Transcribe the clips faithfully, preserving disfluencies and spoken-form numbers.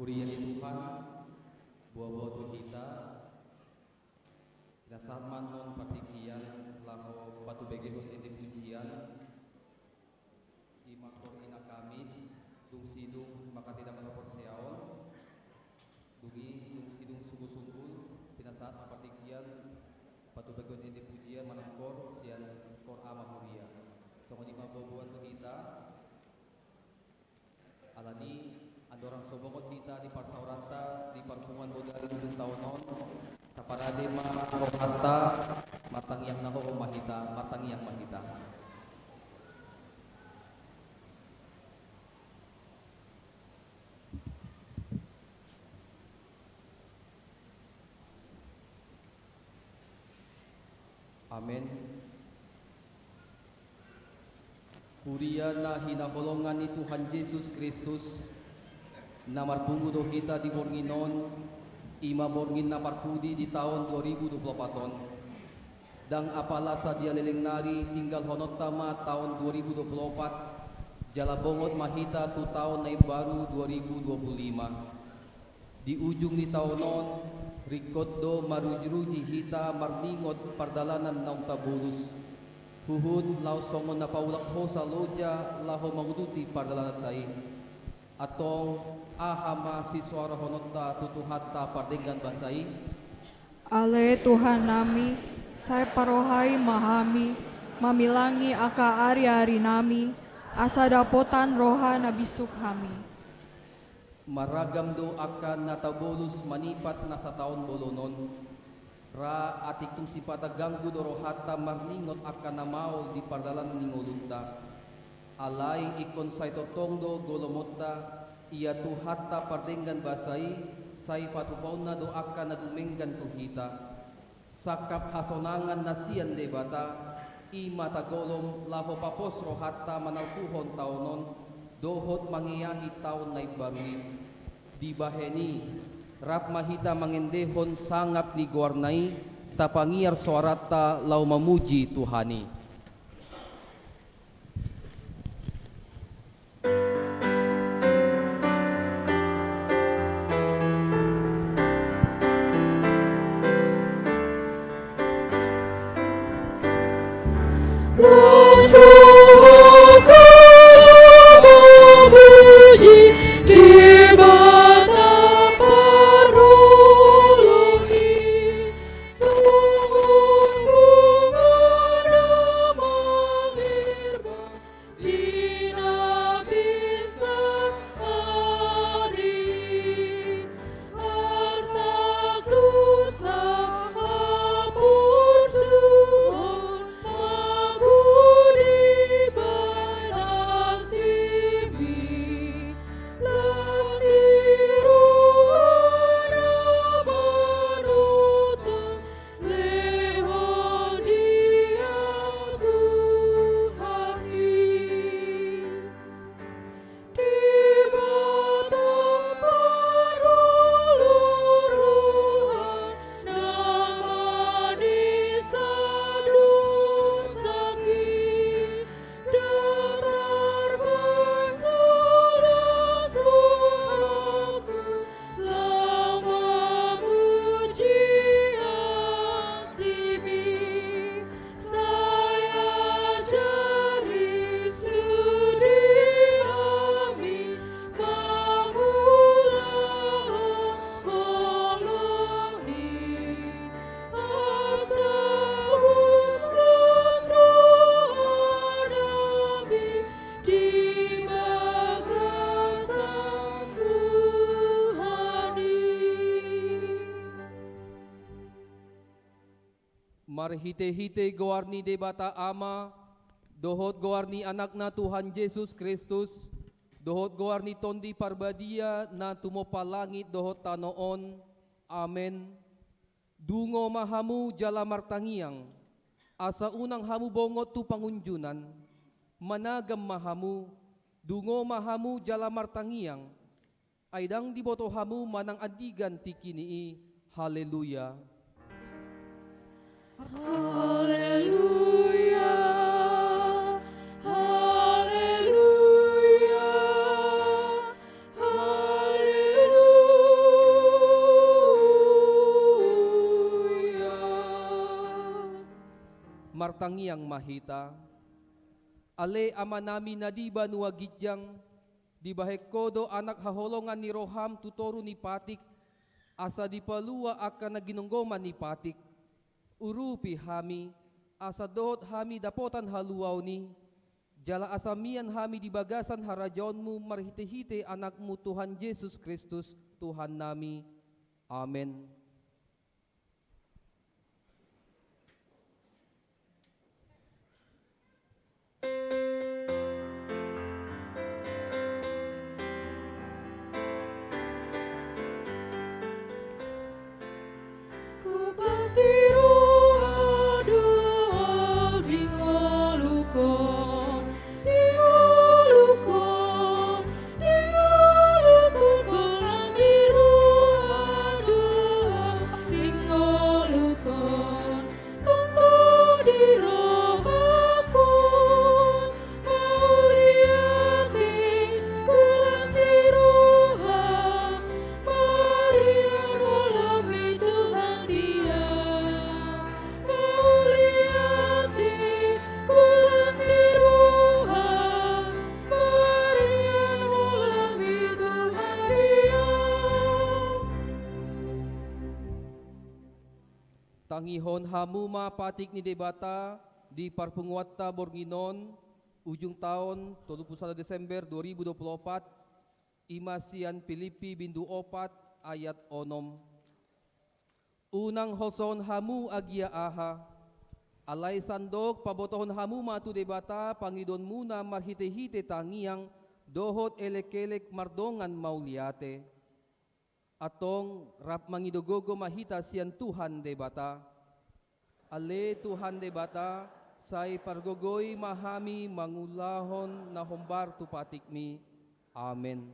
Huria ni Tuhan, boa-boa tu hita, pinasahat ma annon partingkian laho patubegehon ende pujian, i ma kor ina Kamis, dung sidung manghatai damang haporseaon, dung i dung sidung sungkun-sungkun, pinasahat ma partingkian patubegehon ende pujian manang kor sian kor ama huria. Songon i ma boa-boa tu hita. Alani andorang so bongot hita di parsaoranta di parpunguan bodari di ujung taon on, taparade ma rohanta, martangiang na hohom ma hita, martangiang ma hita. Amen. Huria na hinaholongan ni Tuhan Jesus Kristus, na marpungu do hita di borngin on, i ma borngin na parpudi di taon dua ribu dua puluh opat on. Ndang apala sadia leleng nari tinggalhononta ma taon dua ribu dua puluh opat, jala bongot ma hita tu taon na imbaru dua ribu dua puluh lima. Di ujung ni taon on, ringkot do maruji-ruji hita marningot pardalanan naung tabolus. Huhut laos songon na paulak hosa loja laho manguduti pardalananta i. Antong, aha ma sisoarahononta tu Tuhanta pardenggan basa i? Ale Tuhannami, sai parohai ma hami, mamilangi angka ari-arinami, asa dapotan roha na bisuk hami. Maragam do angka na tabolus manipat na sataon bolon on. Ra atik tung sipata ganggu do rohanta marningot angka na maol di pardalanan ni ngolunta. Alai ingkon sai tongtong do golomonta, ia Tuhanta pardenggan basa i, sai patupaonna do angka na dumenggan tu hita. Sangkap hasonangan na sian Debata, i ma tagolom laho papos rohanta manalpuhon taon on, dohot mangeahi taon na imbaru i. Dibahen i, rap ma hita mangendehon sangap ni goarna i, tapangiar soaranta laho mamuji Tuhan i. Marhite-hite goar ni Debata Ama, dohot goar ni Anakna Tuhan Jesus Kristus, dohot goar ni Tondi Parbadia na tumompa langit dohot tano on. Amen. Dungo ma hamu jala martangiang, asa unang hamu bongot tu pangunjunan. Managam ma hamu, dungo ma hamu jala martangiang, ai ndang diboto hamu manang andigan tingki ni i. Haleluya. Haleluya. Haleluya. Haleluya. Martangiang ma hita. Ale Amanami na di banua ginjang, dibahen Ho do anak haholongan ni roham tu toru ni patik, asa dipalua angka na ginonggoman ni patik. Urupi hami, asa dohot hami dapotan haluaon i, jala asa mian hami di bagasan harajaonmu marhite-hite Anakmu Tuhan Jesus Kristus, Tuhannami. Amen. Kupas di roha do au di ngolungkon, di ngolungkon, di ngolungkon, kupas di roha do au di ngolungkon, tongtong di rohangkon. Mauliate, kupas di roha, marianan holam ni Tuhan dia. Mauliate, kupas di roha, marianan holam ni Tuhan dia. Tangihon hamu ma patik ni Debata di parpunguanta borngin on, ujung taon tolu pulu sada Desember dua ribu dua pulu opat, i ma sian Pilippi bindu opat ayat onom. Unang holsohon hamu agia aha, alai sandok pabotohon hamu ma tu Debata pangidoanmuna marhite-hite tangiang dohot elek-elek mardongan mauliate. Antong rap mangido gogo ma hita sian Tuhan Debata. Ale Tuhan Debata, sai pargogoi ma hami mangulahon na hombar tu patikmi. Amen.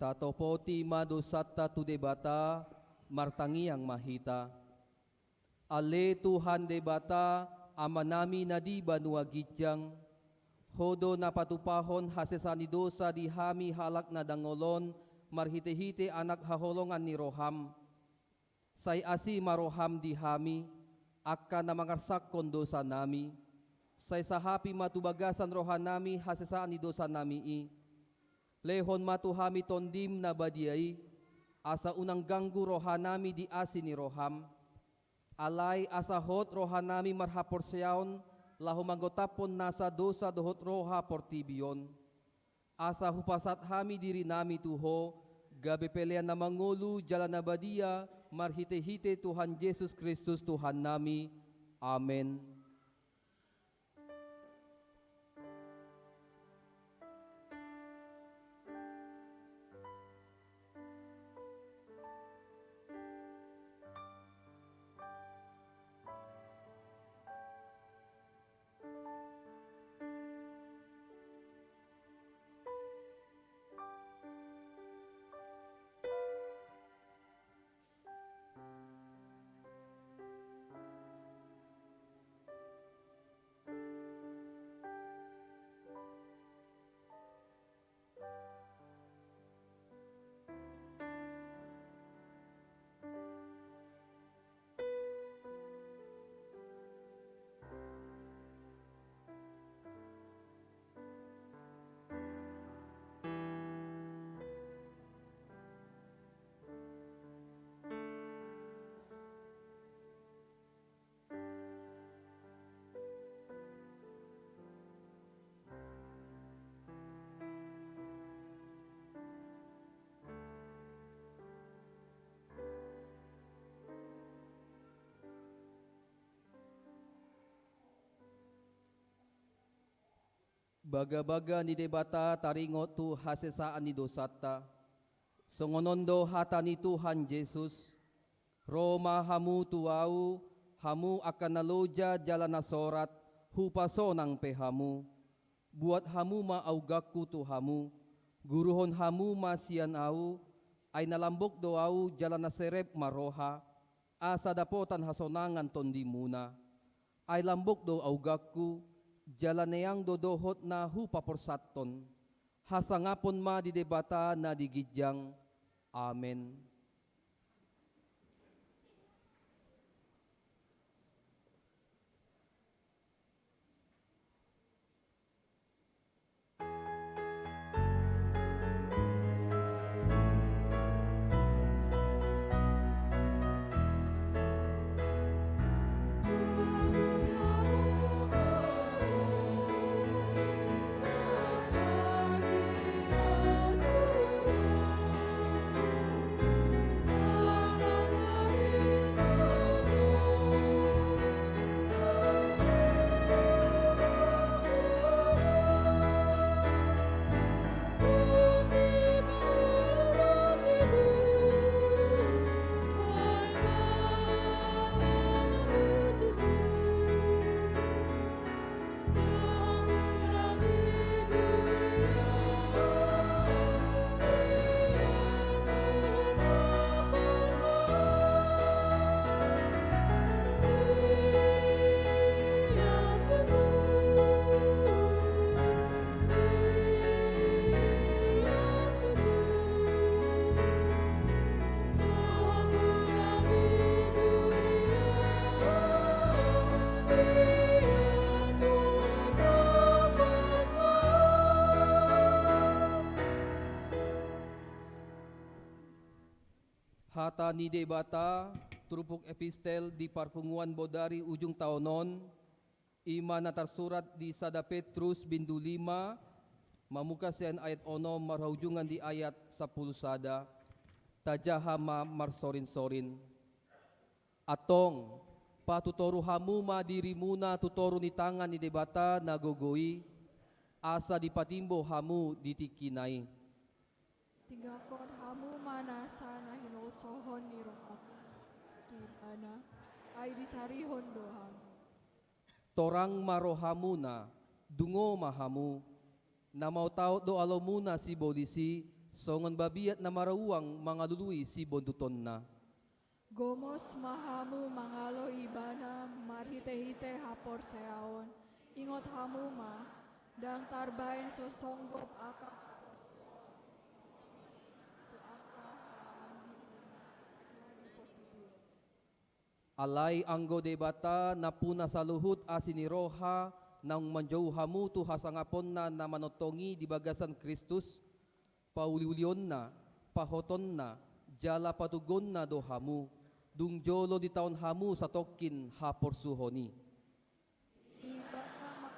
Tatopoti ma dosanta tu Debata, martangiang ma hita. Ale Tuhan Debata, Amanami na di banua ginjang, Ho do na patupahon hasesaan ni dosa di hami halak na dangol on marhitehite Anak haholongan ni roham. Sai asi ma roham di hami, angka na mangarsakhon dosanami. Sai sahapi ma tu bagasan rohanami hasesaan ni dosanami i. Lehon ma tu hami Tondim na badia i, asa unang ganggu rohanami di asi ni roham. Alai asa hot rohanami marhaporseaon laho manggotaphon nasa dosa dohot roha portibi on. Asa hupasahat hami dirinami tu Ho, gabe pelean na mangolu jala na badia marhitehite Tuhan Jesus Kristus Tuhannami. Amen. Bagabaga ni Debata taringot tu hasesaan ni dosanta. Songon on do hata ni Tuhan Jesus: Ro ma hamu tu Ahu, hamu angka na loja jala na sorat, hupasonang pe hamu. Buat hamu ma augangku tu hamu, guruhon hamu ma sian Ahu, ai na lambok do Ahu jala na serep ma roha, asa dapotan hasonangan tondimuna. Ai lambok do augangku, jala neang do dohot na hupaporsathon. Hasangapon ma di Debata na di ginjang. Amen. Hata ni Debata, turpuk epistel di parpunguan bodari ujung taon on, i ma na tarsurat di sada Petrus bindu lima, mamungka sian ayat onom marhaujungan di ayat sampulu sada. Tajaha ma marsorinsorin. Antong, patutoru hamu ma dirimuna tu toru ni tangan ni Debata na gogo i, asa dipatimbo hamu di tingkina i. Tinggalhon hamu ma nasa na hinosohon ni rohamu tu Ibana, ai disarihon do hamu. Torang ma rohamuna, dungo ma hamu. Na maotaot do alomuna sibolis i, songon babiat na maruang mangalului sibondutonna. Gomos ma hamu mangalo Ibana marhitehite haporseaon. Ingot hamu ma, ndang tarbaen so songgop angka haporseaon tu angka haanditna na di portibi on. Alai anggo Debata nampuna saluhut asi ni roha naung manjou hamu tu hasangaponna na manongtong i di bagasan Kristus, pauliulionna, pahotonna, jala patoguonna do hamu, dung jolo ditaon hamu satongkin haporsuhon i. Ibana ma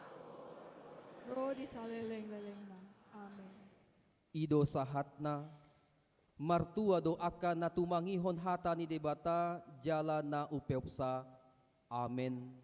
ro di salelenglelengna. Amen. I do sahatna. Martua do angka na tumangihon hata ni Debata jala na umpeopsa. Amen.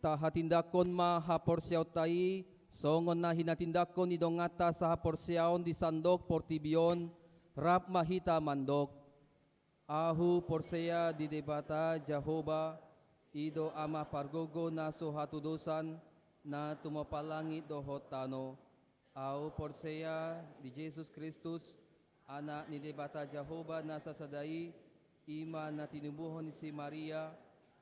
Tahatindangkon ma haporseaonta i, songon na hinatindangkon ni donganta sahaporseaon di sandok portibi on, rap ma hita mandok. Ahu porsea di Debata Jahowa, i do Ama pargogo na so hatudosan, na tumompa langit dohot tano. Ahu porsea di Jesus Kristus, Anak ni Debata Jahowa na sasada i, i ma na tinubuhon ni si Maria,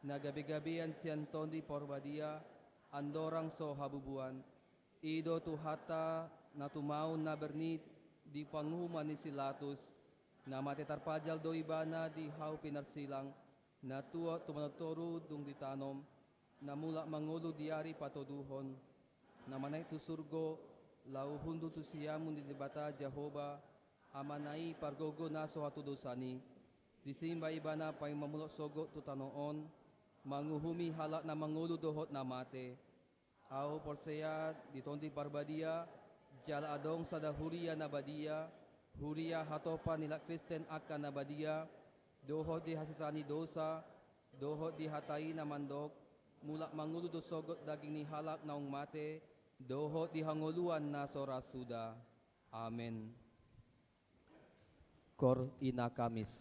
na gabegabean sian Tondi Parbadia, andorang so habubuan. I do Tuhanta na tumaon na bernit di panguhuman ni si Latus, na mate tarpajal do Ibana di hau pinarsilang, na tuat tu banua toru dung ditanom, na mulak mangolu di ari patoduhon, na manaek tu surgo, laho hundul tu siamun ni Debata Jahowa, Amana i pargogo na so hatudosan i. Disi ma Ibana paima mulak sogot tu tano on, manguhumi halak na mangolu dohot na mate. Ahu porsea di Tondi Parbadia, jala adong sada huria na badia, huria hatopan ni halak Kristen angka na badia, dohot di hasesaan ni dosa, dohot di hata i na mandok, mulak mangolu do sogot daging ni halak naung mate, dohot di hangoluan na so ra suda. Amen. Cor Ina Kamis.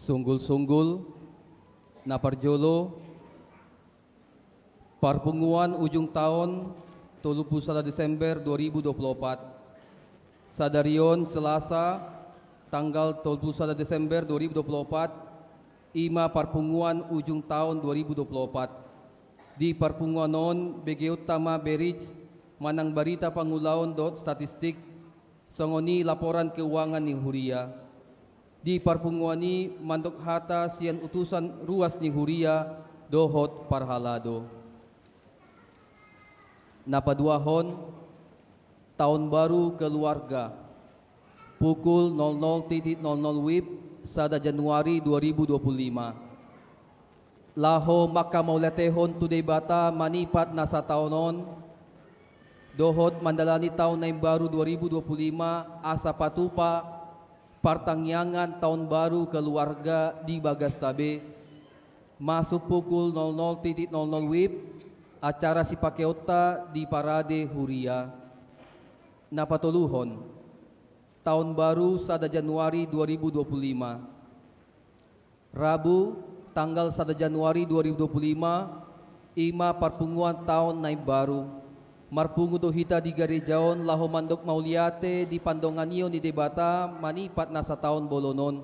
Sunggul-sunggul, na parjolo, parpunguan ujung taon, tolu pulu sada Desember dua ribu dua pulu opat. Sadari on Selasa, tanggal tolu pulu sada Desember dua ribu dua pulu opat, i ma parpunguan ujung taon dua ribu dua pulu opat. Di parpunguan on begeonta ma berita manang barita pangulaon dohot statistik, songon i laporan keuangan ni huria. Di parpunguan i mandok hata sian utusan ruas ni huria dohot parhalado. Na paduahon, taon baru keluarga. Pukul nol nol titik nol nol WIB, sada Januari dua ribu dua pulu lima. Laho mangkamauliatehon tu Debata manipat na sataon on, dohot mandalani taon na imbaru dua ribu dua pulu lima, asa patupa partangiangan taon baru keluarga di bagasta be, masuk pukul nol nol titik nol nol WIB, acara sipakeonta di parade huria. Na patoluhon, taon baru sada Januari dua ribu dua pulu lima. Rabu, tanggal sada Januari dua ribu dua pulu lima, i ma parpunguan taon na imbaru. Marpungu do hita di gareja on laho mandok mauliate di pandonganion ni Debata manipat na sataon bolon on.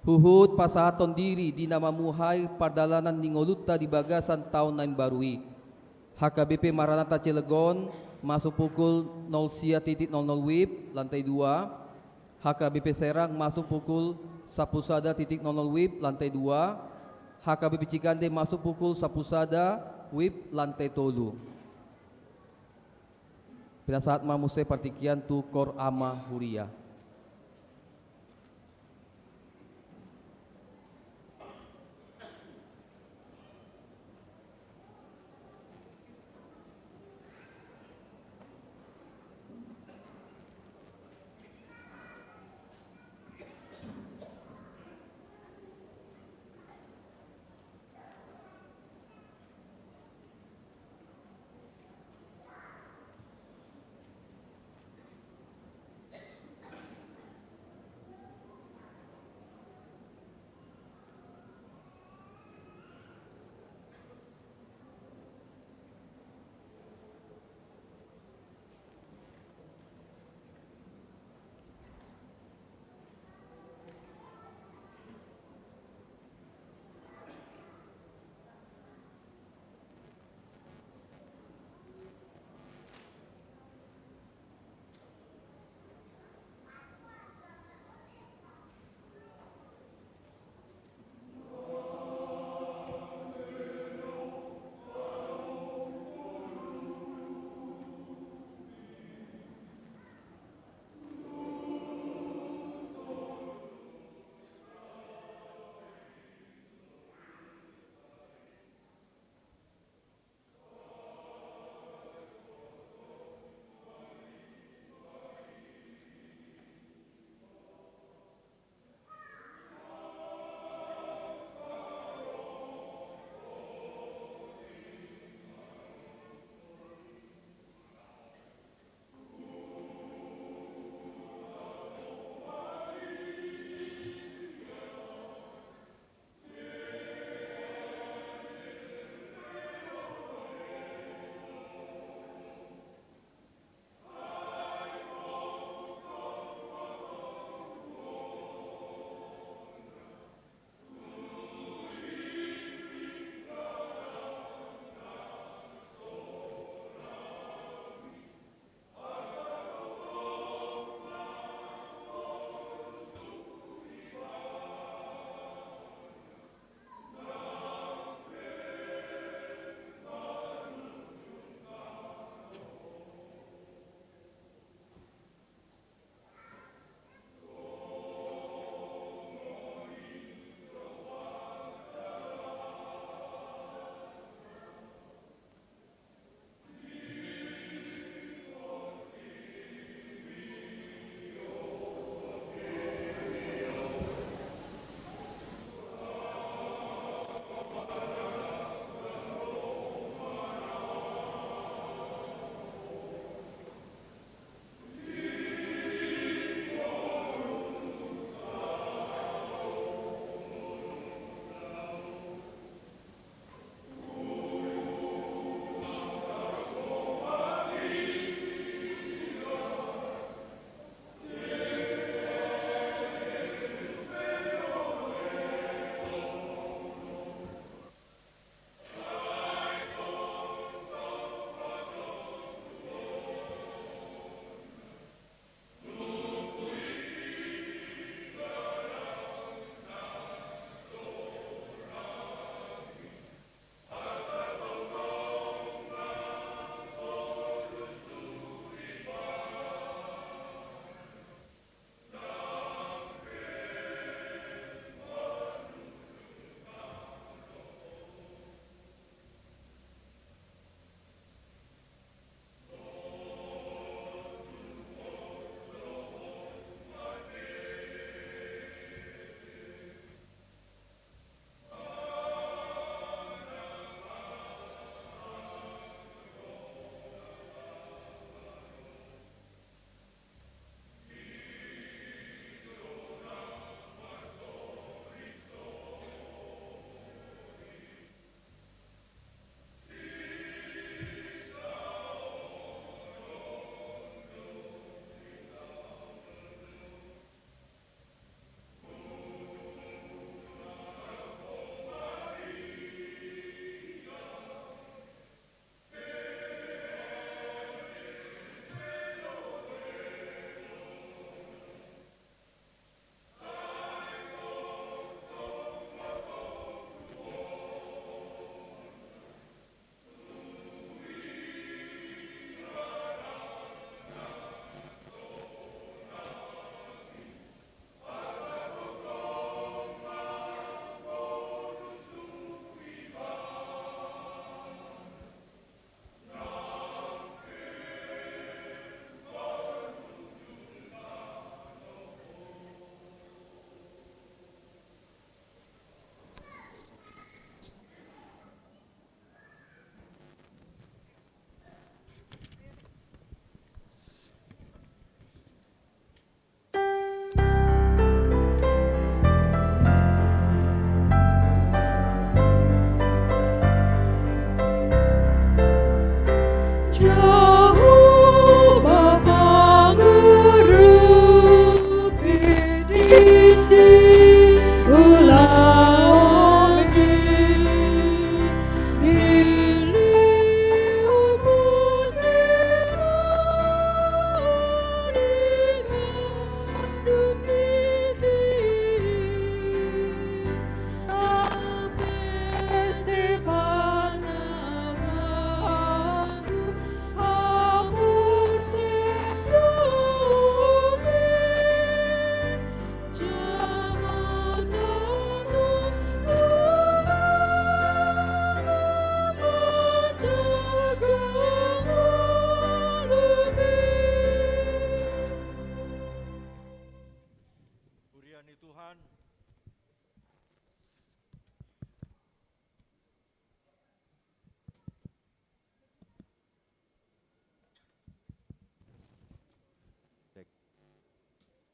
Huhut pasahathon diri di na mamuhai pardalanan ni ngolunta di bagasan taon na imbaru i. H K B P Maranatha Cilegon, masuk pukul nol sia titik nol nol WIB, lantai dua. H K B P Serang masuk pukul sampulu sada titik nol nol WIB, lantai dua. H K B P Cigande masuk pukul sampulu sada WIB, lantai tolu. Pinasahat ma muse partingkian tu Kor Ama Huria.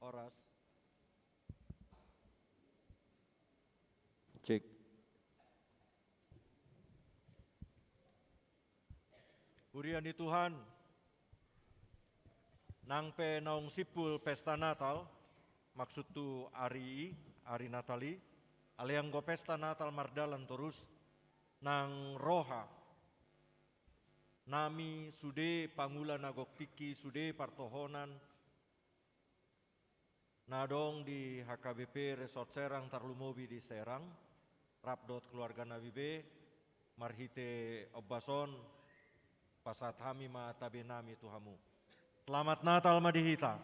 Horas. Cek. Huria ni Tuhan, nang pe naung simpul pesta Natal, maksudhu ari i, ari Natal i, alai anggo pesta Natal mardalan torus, nang roha nami sude pangula na gok tingki, sude partohonan, na adong di H K B P Resort Serang, tarlumobi di Serang, rap dohot keluarga nami be, marhite ombas on, pasahat hami ma tabe nami tu hamu. Selamat Natal ma di hita.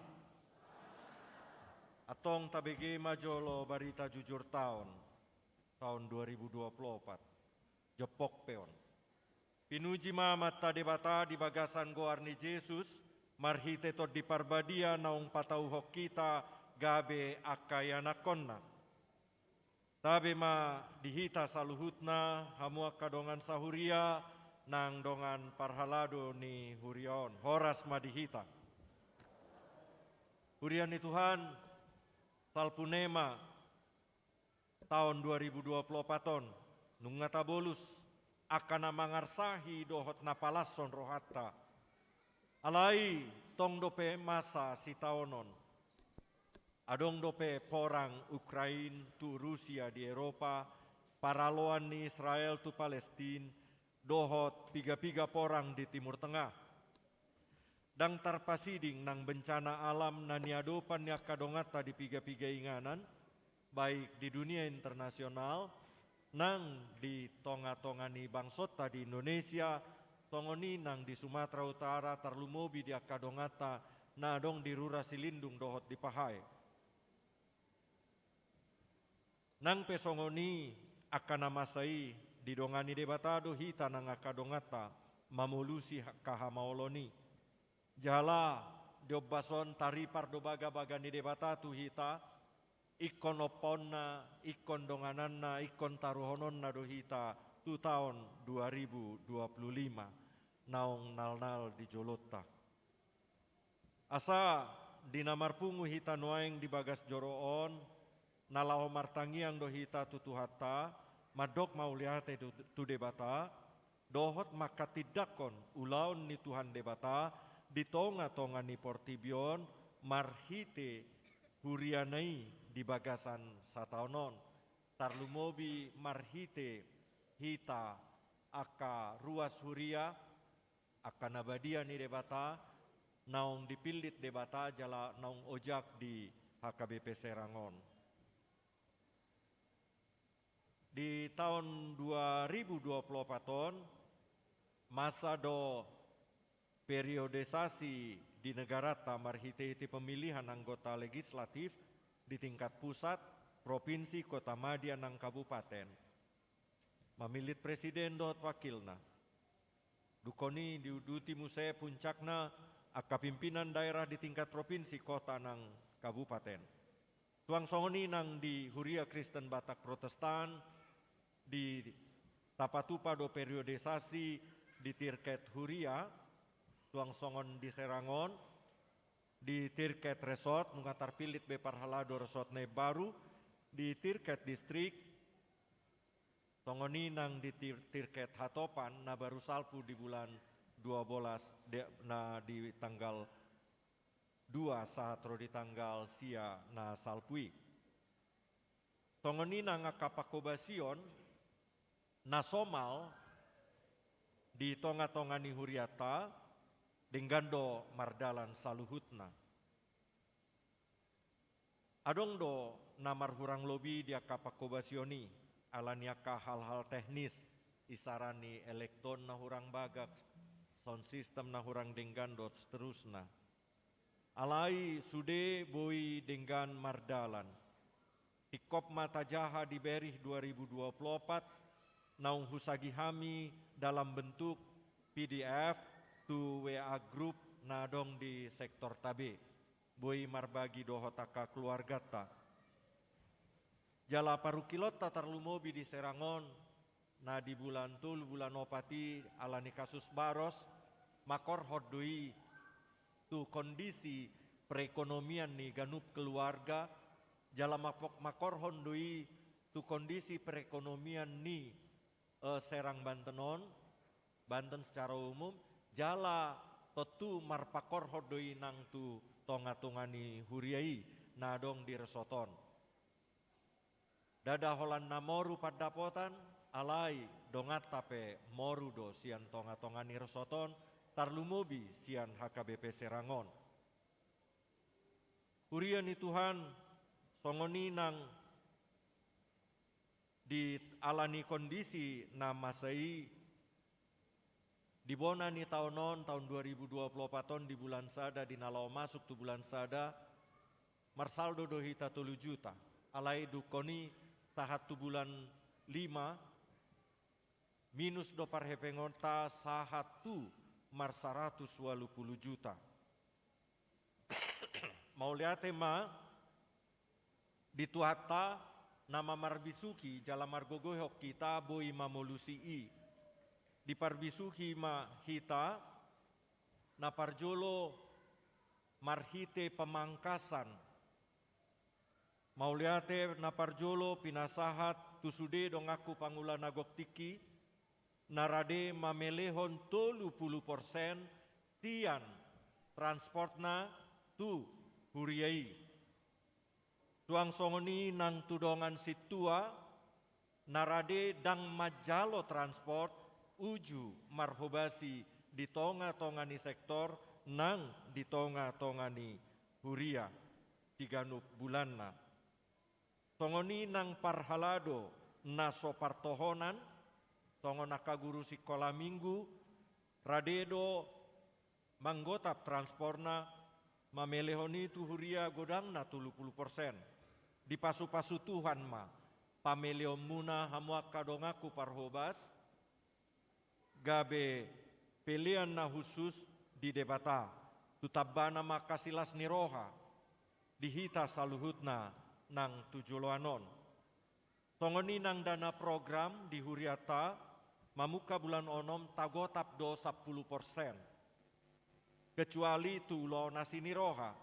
Antong tabege ma jolo barita jujur taon, taon dua ribu dua puluh opat. Jompok pe on. Pinuji ma Amanta Debata di bagasan goar ni Jesus, marhite Tondi Parbadia naung patauhon hita gabe angka ianakhonna. Tabe ma di hita saluhutna, hamu angka dongan sahuria, nang dongan parhalado ni huria on. Horas ma di hita. Huria ni Tuhan, salpu nai ma taon dua ribu dua puluh opat on, nunga tabolus angka na mangarsahi dohot na palashon rohanta. Alai tong dope masa sitaonon. Adong dope porang Ukrain tu Rusia di Eropa, paraloan ni Israel tu Palestin, dohot piga-piga porang di Timur Tengah. Ndang tarpasiding nang bencana alam na niadopan ni angka donganta di piga-piga inganan, baik di dunia internasional, nang di tonga-tonga ni bangsonta di Indonesia, songon i nang di Sumatera Utara, tarlumobi di angka donganta na adong di Rura Silindung dohot di Pahae. Nang pe songon i, angka na masa i, didongani Debata do hita nang angka donganta mamolusi angka hamaolon i. Jala di ombas on taripar do bagabaga ni Debata tu hita, ingkon ompaonna, ingkon dongananna, ingkon taruhononna do hita tu taon dua ribu dua puluh lima, naung nalnal di jolonta. Asa di na marpungu hita nuaeng di bagas joro on, na laho martangiang do hita tu Tuhanta, mandok mauliate tu, tu Debata, dohot manghatindanghon ulaon ni Tuhan Debata di tonga-tonga ni portibi on, marhite huriana i di bagasan sataon on. Tarlumobi marhite hita angka ruas huria, angka na badia ni Debata, naung dipillit Debata jala naung ojak di H K B P Serang on. Di taon dua ribu dua puluh opat on, masa do periodisasi di negaranta marhite-hite pemilihan anggota legislatif di tingkat pusat, propinsi, kota madya nang kabupaten. Mamillit presiden dohot wakilna. Dungkon i diuduti muse puncakna angka pimpinan daerah di tingkat propinsi, kota nang kabupaten. Suang songon i nang di Huria Kristen Batak Protestan, di tapatupa do periodisasi di tirket huria, suang songon di Serang on, di tirket resort, nunga tarpillit be parhalado resort na imbaru, di tirket distrik, songon i nang di tir-, tirket hatopan na baru salpu di bulan dua belas de-, na di tanggal dua sahat ro di tanggal sia na salpu i. Songon i nang angka panghobasion na somal di tonga-tonga ni hurianta, denggan do mardalan saluhutna. Adong do na marhurang lobi di angka panghobasion i, ala ni angka hal-hal teknis, isara ni elekton na hurang bagak, sound system na hurang denggan dohot seterusna. Alai sude boi denggan mardalan. Tingkop ma tajaha di Berih dua ribu dua puluh opat, naung husagi hami dalam bentuk P D F tu W A group na adong di sektorta be. Boi marbagi dohot angka keluarganta. Jala parungkilonta tarlumobi di Serang on, na di bulan tolu, bulan opat i, ala ni kasus baros, mangkorhon do i tu kondisi perekonomian ni ganup keluarga, jala mapok-, mangkorhon do i tu kondisi perekonomian ni, eh, Serang Banten on, Banten secara umum, jala tontu marpangkorhon do i nang tu tonga-tonga ni huria i na adong di resort on. Ndada holan na moru pandapotan, alai donganta pe moru do sian tonga-tonga ni resort on, tarlumobi sian H K B P Serang on. Huria ni Tuhan, songon i nang di ala ni kondisi na masa i, di bona ni taon on, taon dua ribu dua puluh opat on, di bulan sada, di na laho masuk tu bulan sada, marsaldo do hita tolu juta. Alai dungkon i sahat tu bulan lima, minus do parhepengonta sahat tu marsaratus ualu pulu juta. Mauliate ma di Tuhanta na mamarbisuhi jala margogoihon hita boi mamolusi i. Diparbisuhi ma hita na parjolo marhite pamangkasan. Mauliate na parjolo pinasahat tu sude donganku pangula na gok tingki, na rade mamelehon tolu pulu persen sian transportna tu huria i. Suang songon i nang tu dongan sintua, na rade ndang manjalo transport uju marhobasi di tonga-tonga ni sektor nang di tonga-tonga ni huria siganup bulanna. Songon i nang parhalado na so partohonan, songon angka guru sikola minggu, rade do manggotap transportna, mamelehon i tu huria godangna tolu pulu persen. Dipasu-pasu Tuhan ma pamelehonmuna hamu angka donganku parhobas, gabe pelean na hushus di Debata, tu tambana ma angka silas ni roha di hita saluhutna nang tu joloan on. Songon i nang dana program di hurianta, mamungka bulan onom tagotap do sampulu persen. Kecuali tu ulaon asi ni roha.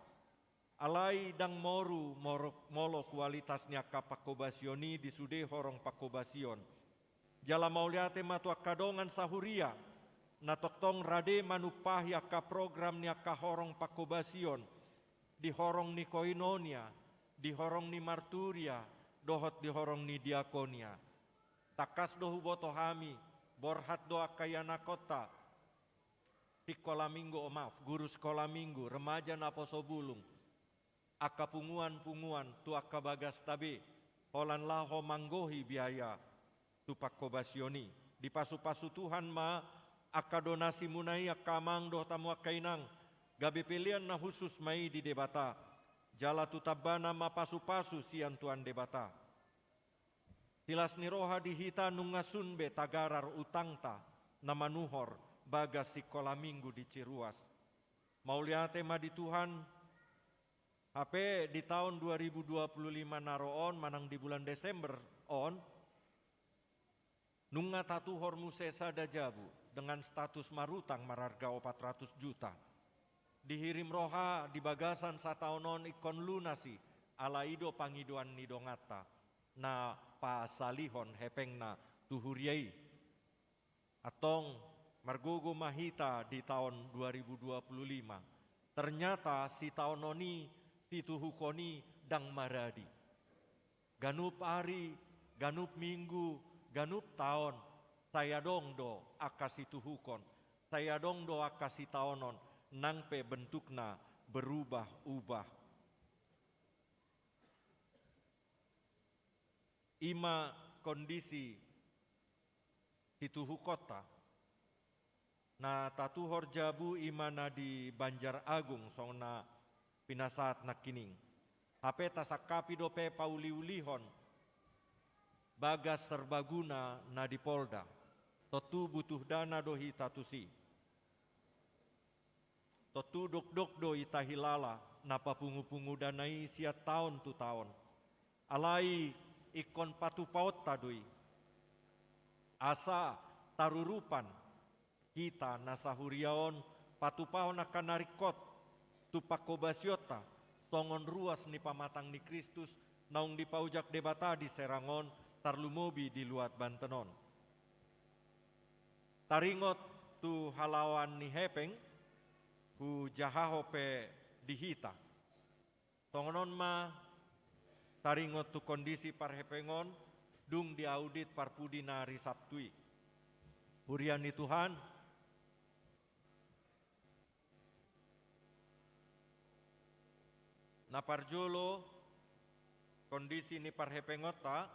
Alai ndang moru moro-, molo kualitas ni angka panghobasion i di sude horong panghobasion. Jala mauliate ma tu angka dongan sahuria, na tongtong rade manumpahi angka program ni angka horong panghobasion, di horong ni koinonia, di horong ni marturia, dohot di horong ni diakonia. Tangkas do huboto hami, borhat do angka ianakhonta, sikola minggu, oh, maaf, guru sikola minggu, remaja naposobulung, angka punguan-punguan tu angka bagasta be, holan laho manggohi biaya tu panghobasion i. Dipasu-pasu Tuhan ma angka donasimuna i angka amang dohot hamu angka inang, gabe pelean na hushus ma i di Debata, jala tu tambana ma pasu-pasu sian Tuhan Debata. Silas ni roha di hita nunga sun be tagarar utangta na manuhor bagas sikola minggu di Ciruas. Mauliate ma di Tuhan, hape di taon dua ribu dua puluh lima na ro on manang di bulan Desember on, nunga tatuhor muse sada jabu dengan status marutang mararga opat ratus juta. Dihirim roha di bagasan sataon on ingkon lunas i, ala i do pangidoan ni donganta na pasalihon hepengna tu huria i. Antong, margogo ma hita di taon dua ribu dua puluh lima. Ternyata sitaonon i, situhukon i ndang maradi. Ganup ari, ganup minggu, ganup taon, sai adong do angka situhukon, sai adong do angka sitaonon, nang pe bentukna berubah-ubah. I ma kondisi situhukonta. Na tatuhor jabu i ma na di Banjar Agung, songon na pinasahat nangkining. Hape tasangkapi dope pauli-ulihon bagas serbaguna na di Polda. Tontu butuh dana do hita tusi. Tontu dokdok do hita hilala na papungu-pungu dana i sian taon tu taon. Alai ingkon patupaonta do i. Asa tarurupan hita na sahuria on patupahon angka na ringkot, tu pangkobasionta, songon ruas ni pamatang ni Kristus, naung dipaojak Debata di Serang on, tarlumobi di luat Banten on. Taringot tu halaoan ni hepeng, hujahahon pe di hita. Songon on ma taringot tu kondisi parhepengon, dung diaudit parpudi na ari Sabtu i. Huria ni Tuhan, na parjolo kondisi ni parhepengonta,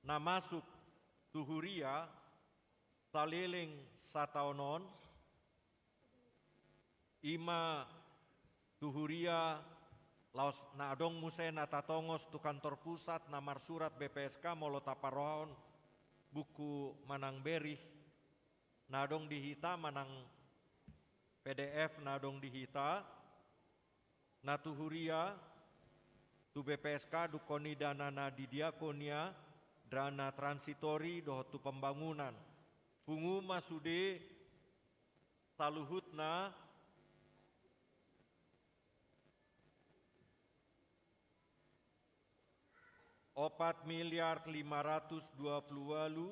na masuk tu huria saleleng sataon on, i ma tu huria laos na adong muse na tatongos tu kantor pusat na marsurat B P S K molo taparrohahon buku manang berih na adong di hita manang P D F na adong di hita, na tu huria, tu B P S K dungkon i dana na di diakonia, dana transitori dohot tu pembangunan. Pungu ma sude saluhutna opat miliar lima ratus dua puluh walu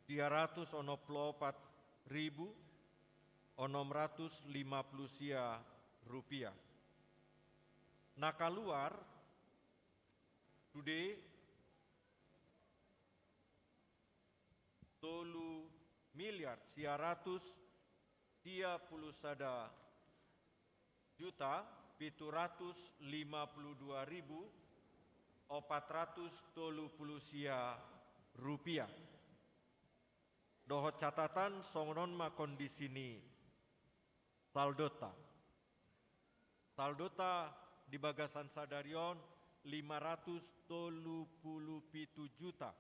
sia ratus onom puluh opat ribu onom ratus lima puluh sia rupiah. Na kaluar sude tolu miliar sia ratus sia puluh sada juta pitu ratus lima puluh dua ribu opat ratus tolu puluh sia rupiah. Dohot catatan, songon on ma kondisi ni saldonta. Saldonta di bagasan sadari on lima ratus tolu puluh pitu juta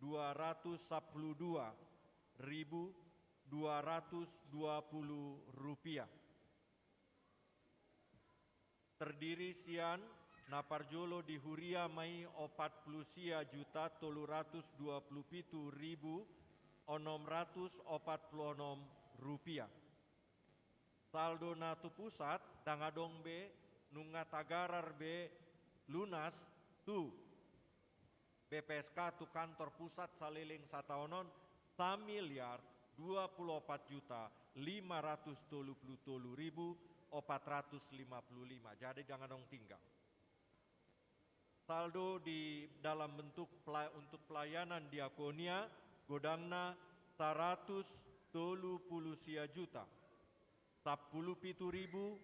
dua ratus sampulu dua ribu dua ratus dua puluh rupiah. Terdiri sian na parjolo di huria ma i opat puluh sia juta tolu ratus dua puluh pitu ribu onom ratus opat puluh onom rupiah. Saldo na tu pusat ndang adong be, nunga tagarar be lunas tu B P S K tu kantor pusat saleleng sataon on, samiliar dua puluh opat juta lima ratus tolu puluh tolu ribu opat ratus lima puluh lima. Jadi ndang adong tinggal. Saldo di dalam bentuk pela-, untuk pelayanan diakonia, godangna saratus tolu puluh sia juta sampulu pitu ribu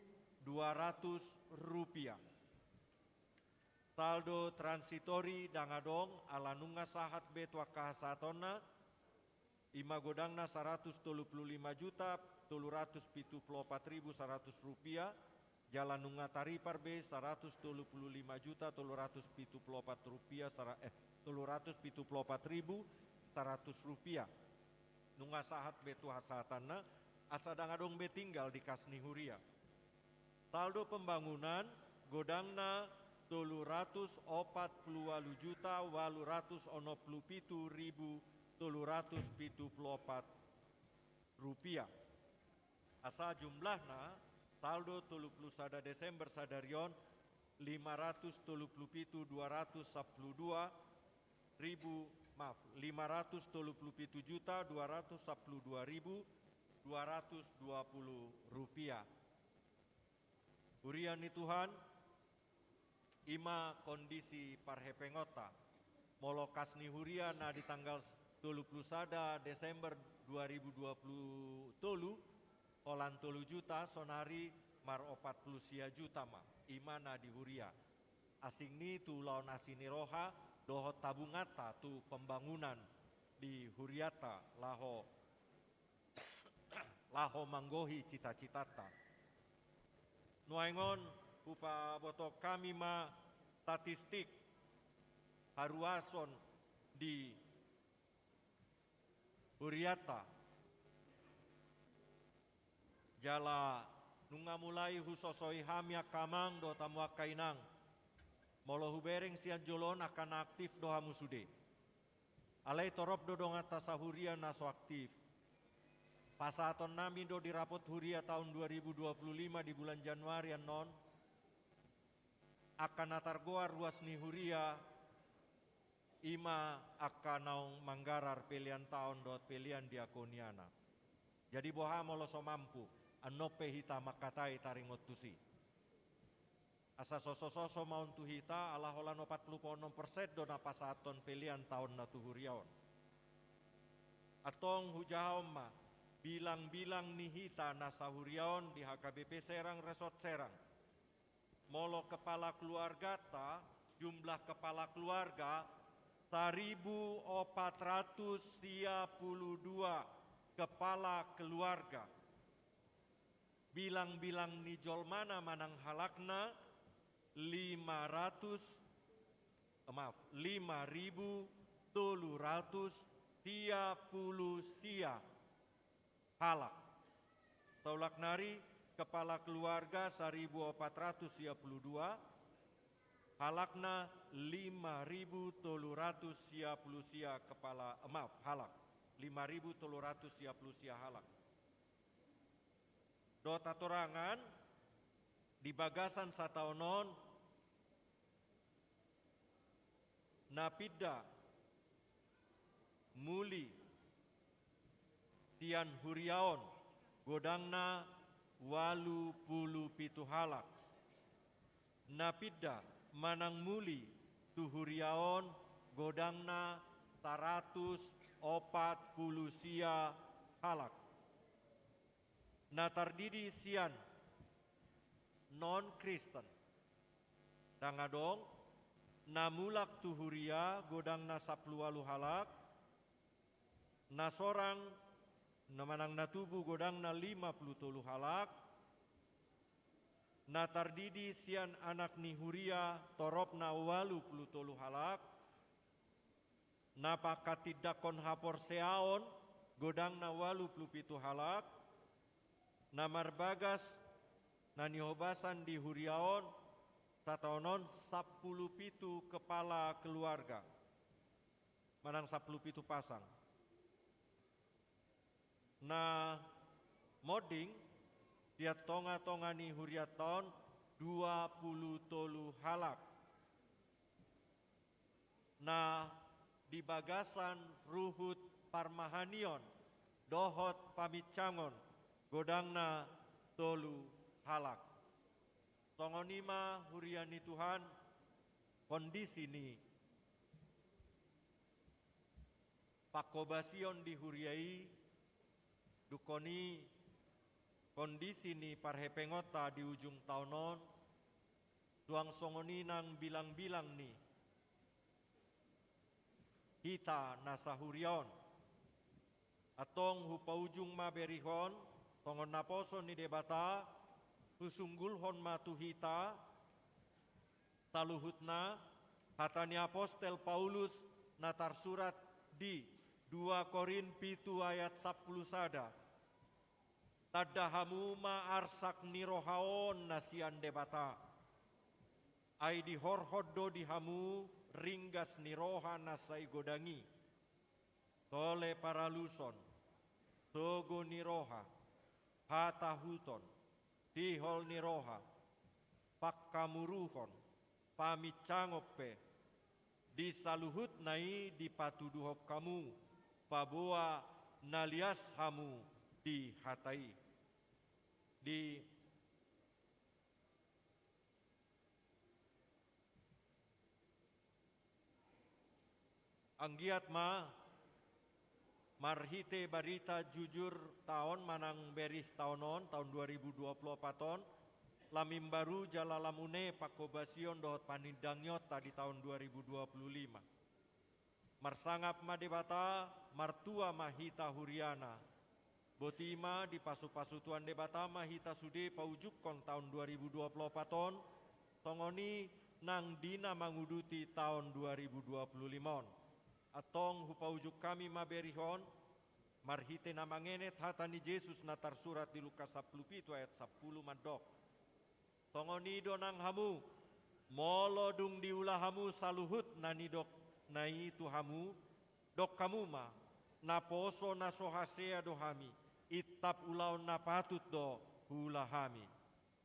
dua ratus rupiah. Saldo transitori ndang adong, ala nunga sahat be tu angka hasahatonna, i ma godangna saratus tolu puluh lima juta tolu ratus pitu puluh opat ribu saratus rupiah, jala nunga taripar be saratus tolu puluh lima juta tolu ratus pitu puluh opat rupiah sara-, eh, tolu ratus pitu puluh opat ribu saratus rupiah. Nunga sahat be tu hasahatanna, asa ndang adong be tinggal di kas ni huria. Saldo pembangunan, godangna tolu ratus opat puluh walu juta walu ratus onom puluh pitu ribu tolu ratus pitu puluh opat rupiah. Asa jumlahna, saldo tolu puluh sada Desember sadari on, lima ratus tolu puluh pitu dua ratus sampulu dua ribu, maaf, lima ratus tolu puluh pitu juta dua ratus sampulu dua ribu dua ratus dua puluh rupiah. Huria ni Tuhan, i ma kondisi parhepengonta. Molo kas ni huria na di tanggal tolu puluh sada Desember dua ribu dua puluh tolu, holan tolu juta, sonari mar opat puluh sia juta ma, i ma na di huria. Asing ni tu ulaon asi ni roha, dohot tabunganta tu pembangunan di hurianta laho laho manggohi cita-citanta. Nuaeng on, hupabotohon hami ma statistik haruason di hurianta. Jala nunga mulai husosoi hami angka amang dohot hamu angka inang. Molo hubereng sian jolo on angka na aktif do hamu sude. Alai torop do donganta sahuria na so aktif. Pasahatonnami do di rapot huria taon dua ribu dua puluh lima di bulan Januari annon, angka na targoar ruas ni huria, i ma angka naung manggarar pelean taon dohot pelean diakoniana. Jadi boha molo so mampu, annon pe hita mangkatai taringot tusi. Asa sosososo ma on tu hita, ala holan opat pulu onom persen do na pasahathon pelean taon na tu huria on. Antong hujahahon ma bilangbilang ni hita na sahuria on di H K B P Serang, Resort Serang. Molo kepala keluargata, jumlah kepala keluarga, saribu opat ratus sia pulu dua kepala keluarga. Bilangbilang ni jolmana manang halakna, lima ratus, eh, maaf, lima ribu tolu ratus sia pulu sia halak. Taulak nari, kepala keluarga saribu opat ratus sia pulu dua, halakna lima ribu tolu ratus sia pulu sia kepala, eh, maaf, halak. Lima ribu tolu ratus sia pulu sia halak. Dohot hatorangan, di bagasan sataon on, na pinda muli sian huria on godangna ualu pulu pitu halak. Na pinda manang muli tu huria on godangna saratus opat pulu sia halak. Na tardidi sian non-Kristen. Ndang adong, na mulak tu huria godangna sampulu ualu halak, na sorang, na manang na tubu godangna lima pulu tolu halak, na tardidi sian anak ni huria toropna ualu pulu tolu halak, na pangkatindangkon haporseaon godangna ualu pulu pitu halak, na marbagas na nihobasan di huria on sataon on sampulu pitu kepala keluarga, manang sampulu pitu pasang. Na monding sian tongatonga ni hurianta on dua pulu tolu halak. Na di bagasan ruhut parmahanion dohot pamincangon godangna tolu halak. Songon i ma huria ni Tuhan, kondisi ni pangkobasion di huria i, dungkon i kondisi ni parhepengonta di ujung taon on, suang songon i nang bilangbilang ni hita na sahuria on. Antong hupaujung ma berihon, songon naposo ni Debata, husunggulhon ma tu hita saluhutna hata ni apostel Paulus na tarsurat di dua Korint pitu ayat sampulu sada. Tanda hamu ma arsak ni roha on na sian Debata. Ai dihorhon do di hamu ringgas ni roha na sai godang i. Tole paraluson, sogo ni roha, hatahuton, sihol ni roha, pangkamuruhon, pamincangon pe, di saluhutna i dipatuduhon hamu, paboa na lias hamu di hata i. Di Anggiat ma marhite barita jujur taon manang berih taon on, taon dua ribu dua puluh opat on, lam imbaru jala lam une pangkobasion dohot panindangionta di taon dua ribu dua puluh lima. Marsangap ma Debata, martua ma hita huriana. Boti ma dipasupasu Tuhan Debata ma hita sude paujungkon taon dua ribu dua puluh opat on, songon i nang di na manguduti taon dua ribu dua puluh lima on. Antong hupaujung hami ma berih on, marhite na mangenet hata ni Jesus na tarsurat di Lukas sampulu pitu ayat sampulu mandok. Songon i do nang hamu, molo dung diula hamu saluhut na nidokna i tu hamu, Dok hamu ma, naposo na so hasea do hami, intap ulaon na patut do huula hami.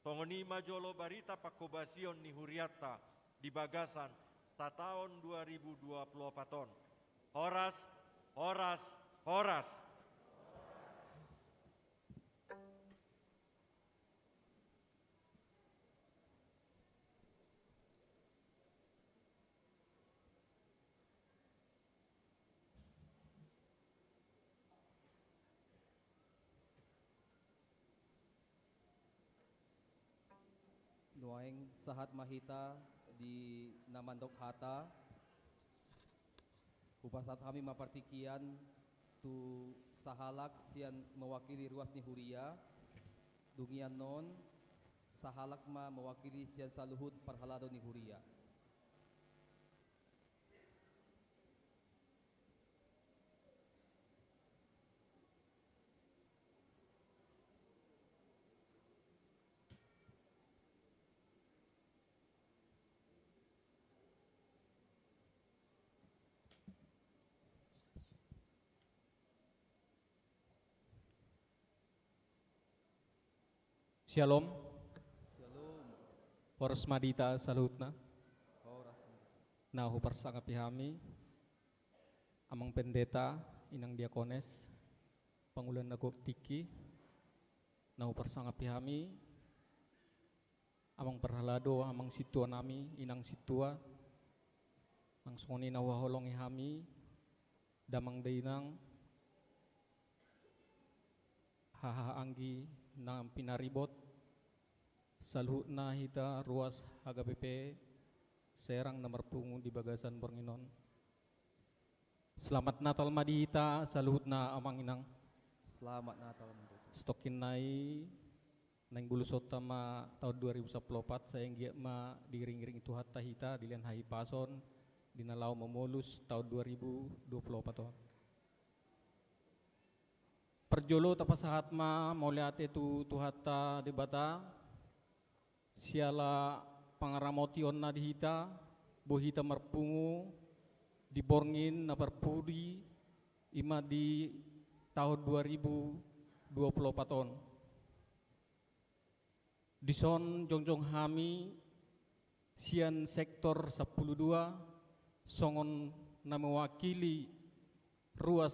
Songon i ma jolo barita panghobasion ni hurianta di bagasan sataon dua ribu dua puluh opat on. Horas, horas, horas. Nuaeng sahat ma hita di na mandok hata. Hupasahat hami ma partingkian tu sahalak sian mewakili ruas ni huria. Dung i annon, sahalak ma mewakili sian saluhut parhalado ni huria. Syalom. Syalom. Horas ma di hita saluhutna. Horas. Na huparsangapi hami, Amang Pendeta, Inang Diakones, pangula na gok tingki, na huparsangapi hami, Amang Parhalado, Amang Sintua nami, Inang Sintua, nang songon i na huhaholongi hami, Damang Dainang, hahaanggi na pinaribot, saluhutna hita ruas H K B P Serang na marpungu di bagasan borngin on. Selamat Natal ma di hita saluhutna, Amang Inang. Selamat Natal ma di hita. Satongkin nai, naeng bulusonta ma taon dua ribu sampulu opat, sai anggiat ma diiring-iring Tuhanta hita, dilehon hahipason di na laho mamolus taon dua ribu dua puluh opat on. Parjolo tapasahat ma mauliate tu Tuhanta Debata, siala pangaramotionna di hita, boi hita marpungu di borngin na parpudi, i ma di taon dua ribu dua puluh opat on. Dison jongjong hami sian sektor sampulu dua, songon na mewakili ruas,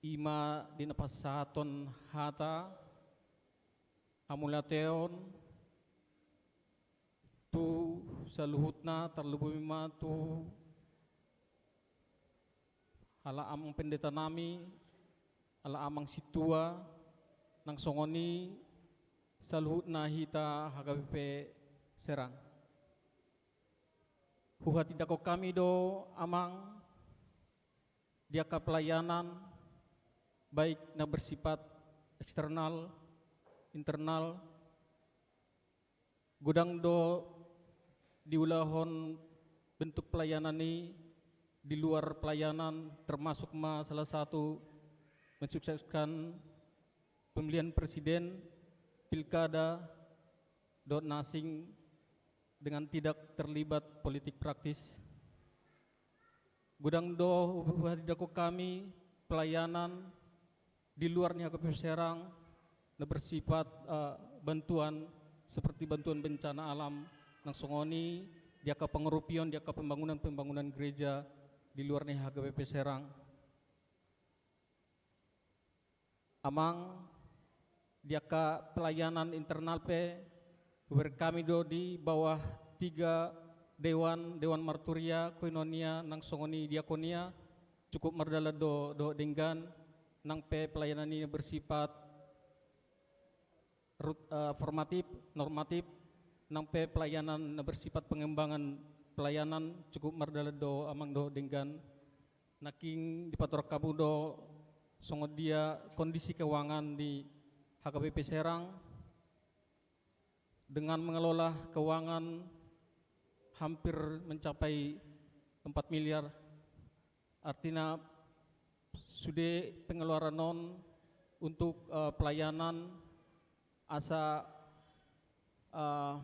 i ma di na pasahaton hata hamuliateon tu saluhutna, tarlumobi ma tu ala Amang Pendeta nami, ala Amang Sintua, nang songon i saluhutna hita H K B P Serang. Huhatindangkon hami do, Amang, di angka pelayanan, baik na bersifat eksternal, internal, godang do diulahon bentuk pelayanan i di luar pelayanan, termasuk ma salah satu mensukseskan pemilihan presiden, pilkada, dohot na asing dengan tidak terlibat politik praktis. Godang do huhatindangkon hami pelayanan di luar ni H K B P Serang na bersifat, eh, bantuan, seperti bantuan bencana alam, nang songon i di angka pangurupion, di angka pembangunan-pembangunan gereja di luar ni H K B P Serang. Amang, di angka pelayanan internal pe, hubereng hami do di bawah tiga dewan, Dewan Marturia, Koinonia, nang songon i Diakonia, cukup mardalan do dohot denggan, nang pe pelayanan i bersifat rut-, eh, formatif, normatif, nang pe pelayanan na bersifat pengembangan pelayanan, cukup mardalan do, Amang, dohot denggan. Nangkin dipatorang hamu do songon dia kondisi keuangan di H K B P Serang, dengan mengelola keuangan hampir mencapai empat miliar. Artina, sude pengeluaran on untuk, eh, pelayanan, asa, eh,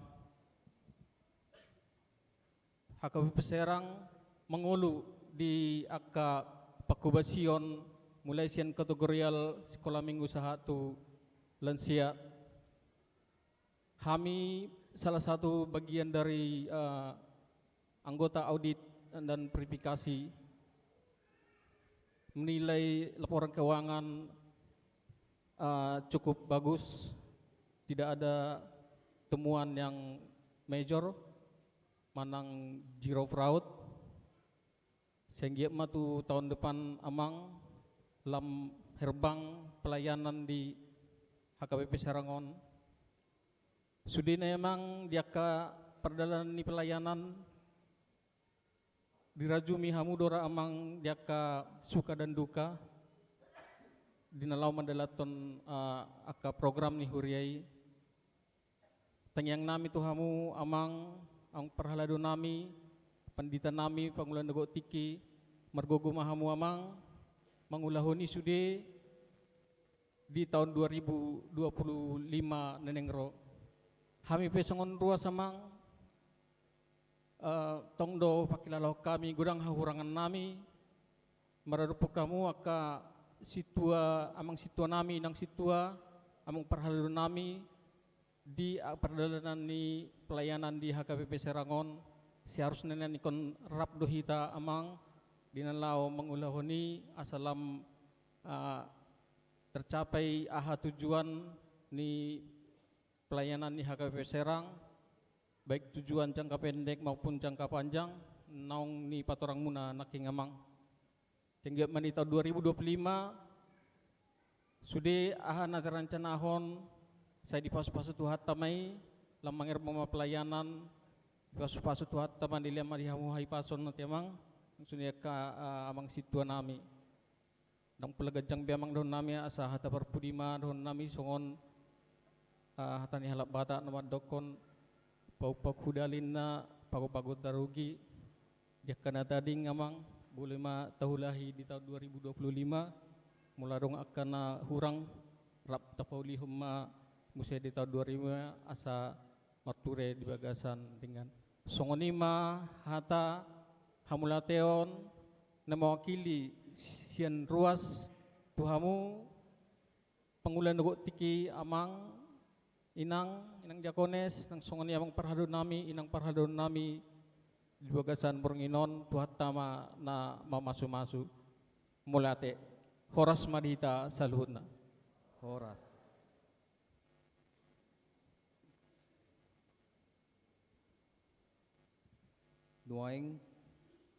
H K B P Serang mangolu di angka pangkobasion, mulai sian kategorial sikola minggu sahat tu lansia. Hami salah satu bagian dari, eh, anggota audit dan verifikasi menilai laporan keuangan, eh, cukup bagus, tidak ada temuan yang major, manang zero fraud. Sai anggiat ma tu taon depan, Amang, lam herbang pelayanan di H K B P Serang on. Sude na, Amang, di angka pardalanan ni pelayanan, dirajumi hamu do ra, Amang, di angka suka dan duka di na laho mandalanhon, eh, angka program ni huria i. Tangiang nami tu hamu, Amang, Amang parhalado nami, pandita nami, pangula na gok tingki, margogo ma hamu, Amang, mangulahon i sude di taon dua ribu dua puluh lima na naeng ro. Hami pe songon ruas, Amang, eh, tong do pangkilalahon hami godang hahurangan nami, maradophon hamu angka sintua, Amang sintua nami, Inang sintua, Amang parhalado nami, di, ah, pardalanan ni pelayanan di H K B P Serang on, seharusna nian ingkon rap do hita, Amang, di na laho mangulahon i asa lam, ah, tercapai aha tujuan ni pelayanan ni H K B P Serang, baik tujuan jangka pendek maupun jangka panjang, naung nipatorangmuna nangkin, Amang. Sai anggiat ma di taon dua ribu dua puluh lima, sude aha na tarancanahon, sai dipasupasu Tuhanta ma i, lam mangerbang ma pelayanan, dipasupasu Tuhanta ma, dilehon ma di hamu hahipason, ate Amang, songon i angka, ah, Amang sintua nami. Ndang pola ganjang be, Amang, dohonon nami, asa hata parpudi ma dohonon nami songon, ah, hata ni halak Batak na mandokkon, pauk-pauk hudal ninna, pago-pago tarugi. Di angka na tading, Amang, boi ma taulahi di taon dua ribu dua puluh lima, molo adong angka na hurang, rap tapaulihon ma muse di taon dua ribu lima, asa marture di bagasan denggan. Songon i ma hata hamauliateon na mewakili sian ruas tu hamu, pangula na gok tingki, Amang, Inang, Inang Diakones, nang songon i Amang parhalado nami, Inang parhalado nami, di bagasan borngin on, Tuhanta ma na mamasumasu. Mauliate. Horas ma di hita saluhutna. Horas. Nuaeng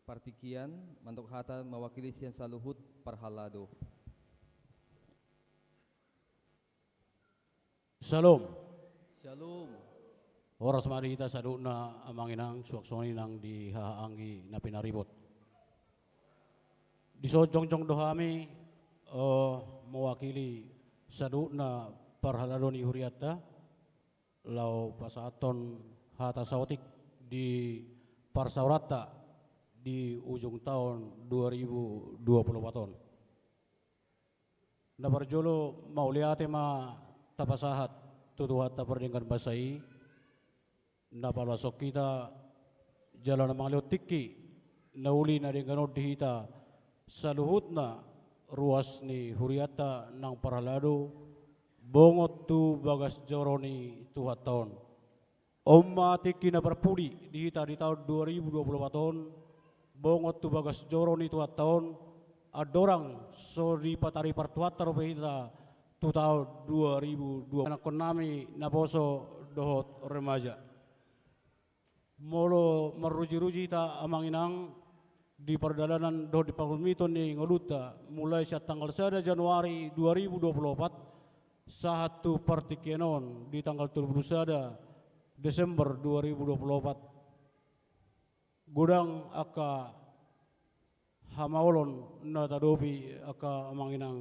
partingkian mandok hata mewakili sian saluhut parhalado. Syalom. Syalom. Horas ma di hita saluhutna, Amang Inang, suang songon i nang di haha anggi na pinaribot. Dison jongjong do hami, eh, mewakili saluhutna parhalado ni hurianta, laho pasahathon hata saotik di parsaoranta di ujung taon dua ribu dua puluh opat on. Na parjolo, mauliate ma tapasahat tu Tuhanta pardenggan basa i, na paluashon hita jala na mangalehon tingki na uli na denggan on di hita saluhutna ruas ni hurianta nang parhalado, bongot tu bagas joro ni Tuhanta on. On ma tingki na parpudi di hita di taon dua ribu dua puluh opat on, bongot tu bagas joro ni Tuhanta on, andorang so dipataripar Tuhanta dope hita tu taon dua ribu dua puluh. Anakkon nami naposo dohot remaja. Molo marrujiruji hita, Amang Inang, di pardalanan dohot di parhumiton ni ngolunta, mulai sian tanggal sada Januari dua ribu dua puluh opat, sahat tu partingkian on di tanggal tolu puluh sada Desember dua ribu dua puluh opat, godang angka hamaolon na taadopi, angka Amang Inang.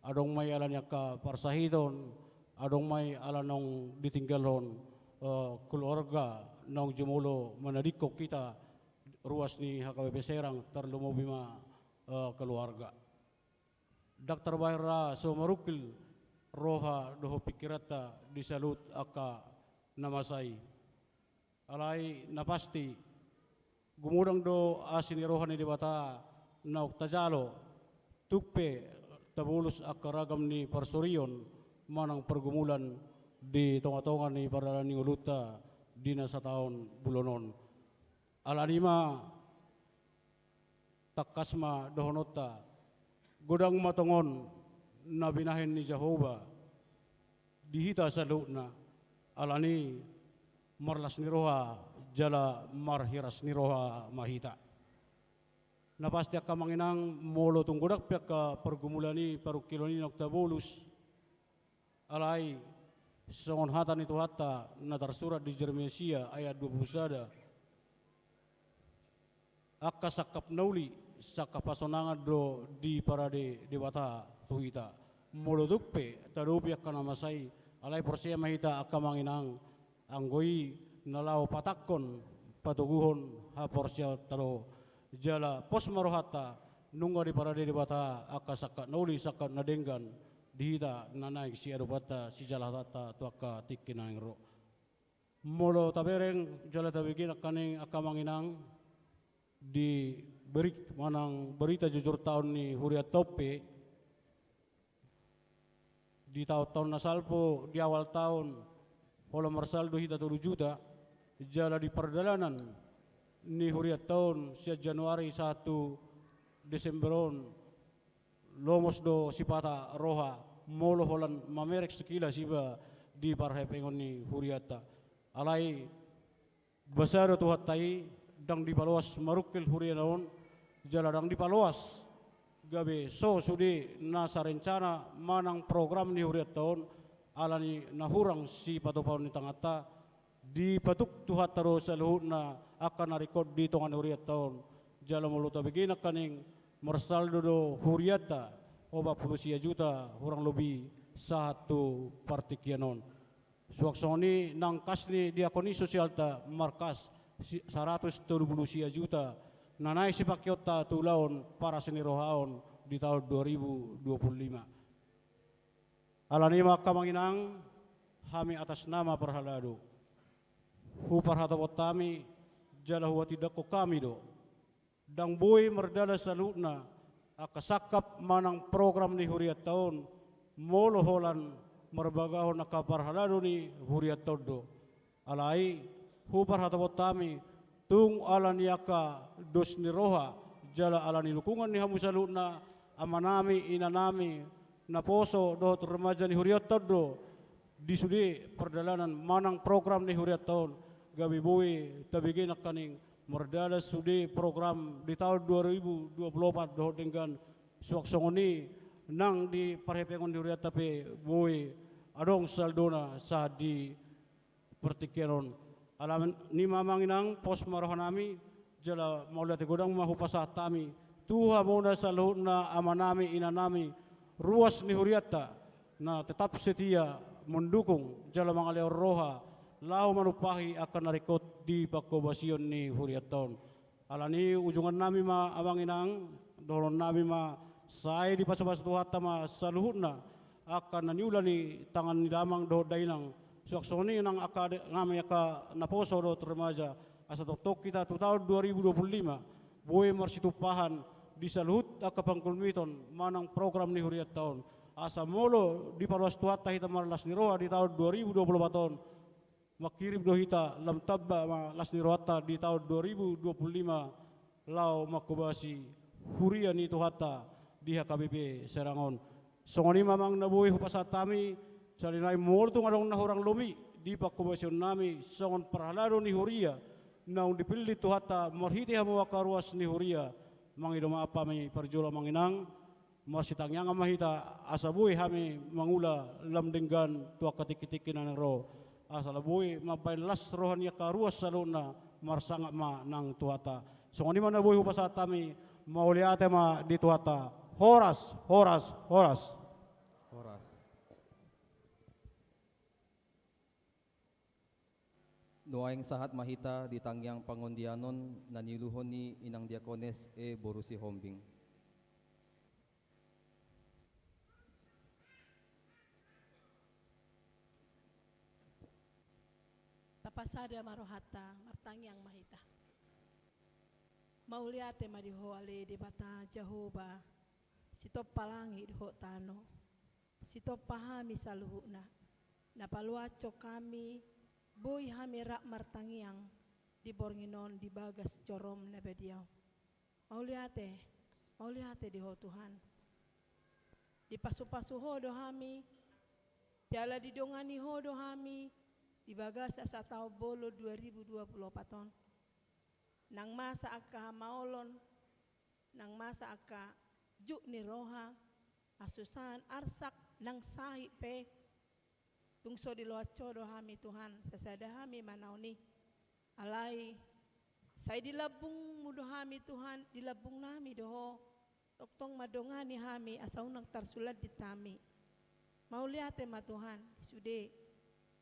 Adong ma i ala ni angka parsahiton, adong ma i ala naung ditinggalhon, eh, keluarga naung jumolo manadingkon hita ruas ni H K B P Serang, tarlumobi ma, eh, keluarga. Ndang tarbahen ra so marungkil roha dohot pingkiranta di saluhut angka na masa i. Alai na pasti, gumodang do asi ni roha ni Debata naung tajalo, tung pe tabolus angka ragam ni parsorion manang pargumulan di tonga-tonga ni pardalanan ni ngolunta di na sataon bulan on. Alani ma tangkas ma dohononta, godang ma tongon na binahen ni Jahowa di hita saluhutna, alani marlas ni roha jala marhiras ni roha ma hita. Na pasti angka amang inang, molo tung godang pe angka pargumulan i, parungkilon i naung tabolus, alai songon hata ni Tuhanta na tarsurat di Jeremia sia ayat dua pulu sada, angka sangkap na uli, sangkap hasonangan do diparade Debata tu hita. Molo tung pe tadopi angka na masa i, alai porsea ma hita angka amang inang, anggo i na laho patangkon, patoguhon haporseaonta do. Jala pos ma rohanta, nunga diparade Debata angka sangkap na uli, sangkap na denggan di hita na naeng siadopanta, sijalaanta tu angka tingki na naeng ro. Molo tabereng jala tabege nangkaning angka amang inang, di berik manang berita jujur taon ni hurianta on pe, di taon-taon na salpu, di awal taon, holan marsaldo hita tolu juta, jala di pardalanan ni hurianta on sian Januari sahat tu Desember on, lomos do sipata roha, molo holan mamereng sekilas iba di parhepengon ni hurianta. Alai basa do Tuhanta i, ndang dipaloas marungkil huriana on, jala ndang dipaloas gabe so sude nasa rencana manang program ni hurianta on, alani na hurang sipatupaon ni tanganta. Dipatuk Tuhanta do saluhutna angka na ringkot di tonga ni hurianta on. Jala molo tabege nangkaning, marsaldo do hurianta opat pulu sia juta hurang lobi sahat tu partingkian on. Suang songon i nang kas ni diakoni sosialta, markas si-, saratus tolu pulu sia juta na naeng sipakeonta tu ulaon paras ni roha on di taon dua ribu dua pulu lima. Alani i ma angka amang inang, hami atas nama parhalado, huparhatopot hami jala huhatindangkon hami do, ndang boi mardalan saluhutna angka sangkap manang program ni hurianta on, molo holan marbagahon angka parhalado ni hurianta on do. Alai huparhatopot hami, tung alani angka dos ni roha jala alani dukungan ni hamu saluhutna, amanami, inanami, naposo dohot remaja ni hurianta on do, di sude pardalanan manang program ni hurianta on, gabe boi tabege nangkaning mardalan sude program di taon dua ribu dua pulu opat dohot denggan. Suang songon i nang di parhepengon ni hurianta pe boi adong saldona sahat di partingkian on. Alani i ma amang inang, pos ma rohanami, jala mauliate godang ma hupasahat hami tu hamuna saluhutna amanami, inanami, ruas ni hurianta, na tetap setia mendukung jala mangalehon roha laho manumpahi angka na ringkot di panghobasion ni hurianta on. Alani i ujungannami ma amang inang, dohononnami ma, sai dipasupasu Tuhanta ma saluhutna angka na niula ni tangan ni damang dohot dainang, suang songon i nang angka de-, nami angka naposo dohot remaja, asa tongtong hita tu taon dua ribu dua pulu lima boi marsitumpahan di saluhut angka panggulmiton manang program ni hurianta on. Asa molo dipaloas Tuhanta hita marlas ni roha di taon dua ribu dua pulu opat on, mangkirim do hita lam tamba ma las ni rohanta di taon dua ribu dua pulu lima laho manghobasi huria ni Tuhanta di H K B P Serang on. Songon i ma amang na boi hupasahat hami, sahali nai molo tung adong na hurang lobi di panghobasionnami songon parhalado ni huria naung dipillit Tuhanta marhite hamu angka ruas ni huria, mangido maaf hami parjolo amang inang, marsitangiangan ma hita asa boi hami mangula lam denggan tu angka tingki-tingki na naeng ro. Asa lam boi mambahen las roha ni angka ruas saluhutna, marsangap ma nang Tuhanta. Songon i ma na boi hupasahat hami, mauliate ma di Tuhanta. Horas, horas, horas. Horas. Nuaeng sahat ma hita di tangiang pangondianon na niuluhon ni Inang Diakones E boru Sihombing. Tapasada ma rohanta, martangiang ma hita. Mauliate ma di Ho ale Debata Jahowa, sitompa langit dohot tano, sitompa hami saluhutna, na paluashon hami, boi hami rap martangiang di borngin on di bagas joroM na badia on. Mauliate, mauliate di Ho Tuhan. Dipasupasu Ho do hami, jala didongani Ho do hami di bagas asa taon bolon dua ribu dua puluh opat on. Nang masa angka hamaolon, nang masa angka juk ni roha, hasusaan, arsak, nang sahit pe, tung so diloas Ho do hami Tuhan, sasada hami manaon i. Alai, sai di lambungMu do hami Tuhan, di lambungnami do Ho, tongtong mandongani hami asa unang tarsulandit hami. Mauliate ma Tuhan, di sude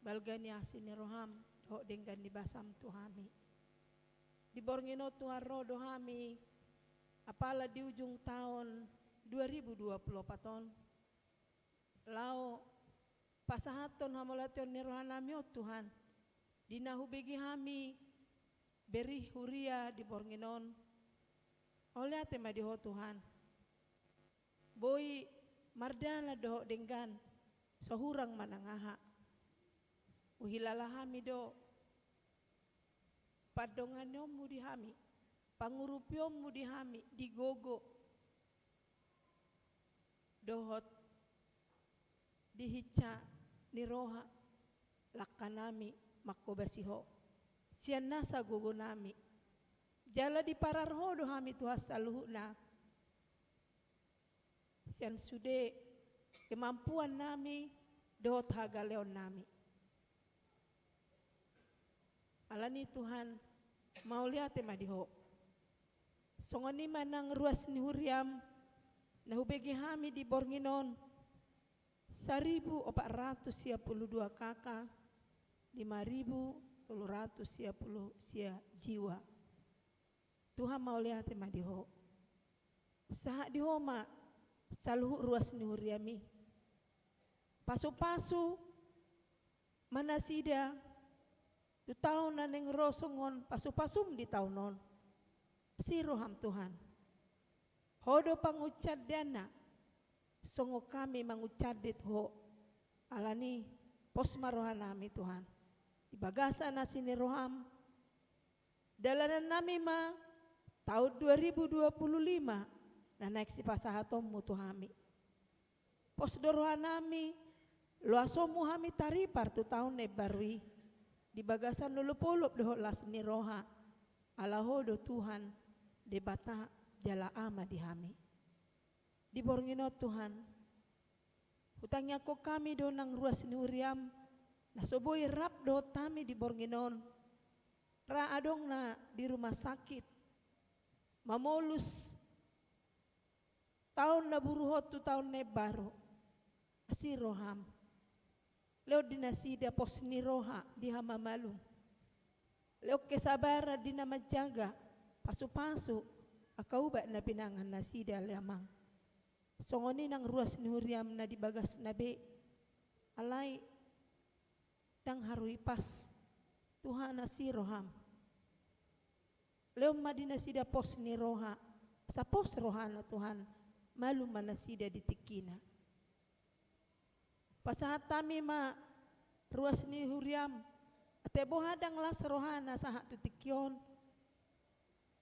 balga ni asi ni rohaM dohot denggan ni basaM tu hami. Di borngin on Tuhan ro do hami, apala di ujung taon dua ribu dua puluh opat on, laho pasahathon hamauliateon ni rohanami on Tuhan, di na hubege hami berri huria di borngin on. Mauliate ma di Ho Tuhan. Boi mardalan dohot denggan, so hurang manang aha. Huhilala hami do pandonganionMu di hami, pangurupionMu di hami, di gogo dohot di hinsa ni roha, langkanami manghobasi Ho sian nasa gogonami. Jala diparar Ho do hami Tuhan saluhutna sian sude kemampuannami dohot hagaleonnami. Alani Tuhan, mauliate ma di Ho. Songon i ma nang ruas ni huriaM, na hubege hami di borngin on, saribu opat ratus sia puluh dua K K, lima ribu tolu ratus sia puluh sia jiwa. Tuhan, mauliate ma di Ho. Sahat di Ho ma saluhut ruas ni huriaMi. Pasupasu ma nasida tu taon na naeng ro songon pasupasuM di taon on. Asi rohaM Tuhan. Ho do pangunsandeanna, songon hami mangunsande tu Ho. Alani, pos ma rohanami Tuhan. Di bagasan asi ni rohaM, dalanannami ma taon dua ribu dua puluh lima na naeng sipasahatonMu tu hami. Pos do rohanami, loasonMu hami taripar tu taon na imbaru i, di bagasan olopolop dohot las ni roha, ala Ho do Tuhan, Debata jala Ama di hami. Di borngin on Tuhan, hutangiangkon hami do nang ruas ni huriaM, na so boi rap dohot hami di borngin on, ra adong na di rumah sakit, mamolus taon na buruk on tu taon na imbaru. Asi rohaM. Lehon di nasida pos ni roha di hamamalum. Lehon kesabaran di na manjaga, pasupasu angka ubat na pinangan nasida ale Amang. Songon i nang ruas ni huriaM na di bagasna be. Alai ndang haru ipas. Tuhan, asi rohaM. Lehon ma di nasida pos ni roha, asa pos rohana Tuhan, malum ma nasida di tingkina. Pasahat hami ma ruas ni huriaM, ate boha ndang las rohana sahat tu tingki on.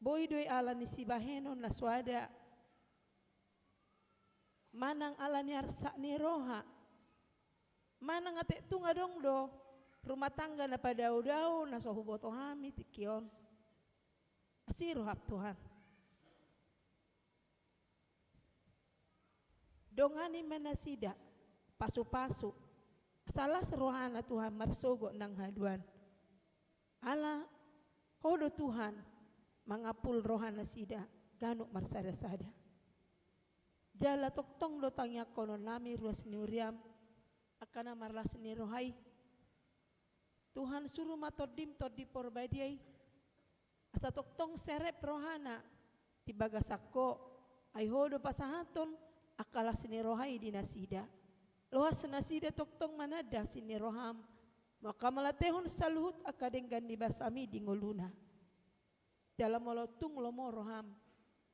Boi do i ala ni sibahenon na soada, manang ala ni arsak ni roha, manang ate tung adong do rumah tangga na padaodao na so huboto hami tingki on. Asi rohaM Tuhan. Dongani ma nasida, pasupasu, asa las rohana Tuhan marsogot nang haduan. Ala Ho do Tuhan, mangampul roha nasida ganup marsadasada. Jala tongtong do tangiangkononnami ruas ni huriaM, angka na marlas ni roha i. Tuhan, suru ma TondiM, Tondi Porbadia i, asa tongtong serep rohana di bagasan Ho, ai Ho do pasahathon angka las ni roha i di nasida. Loas nasida tongtong mananda asi ni rohaM, manghamauliatehon saluhut angka denggan ni basaMi di ngoluna. Jala molo tung lomo roham,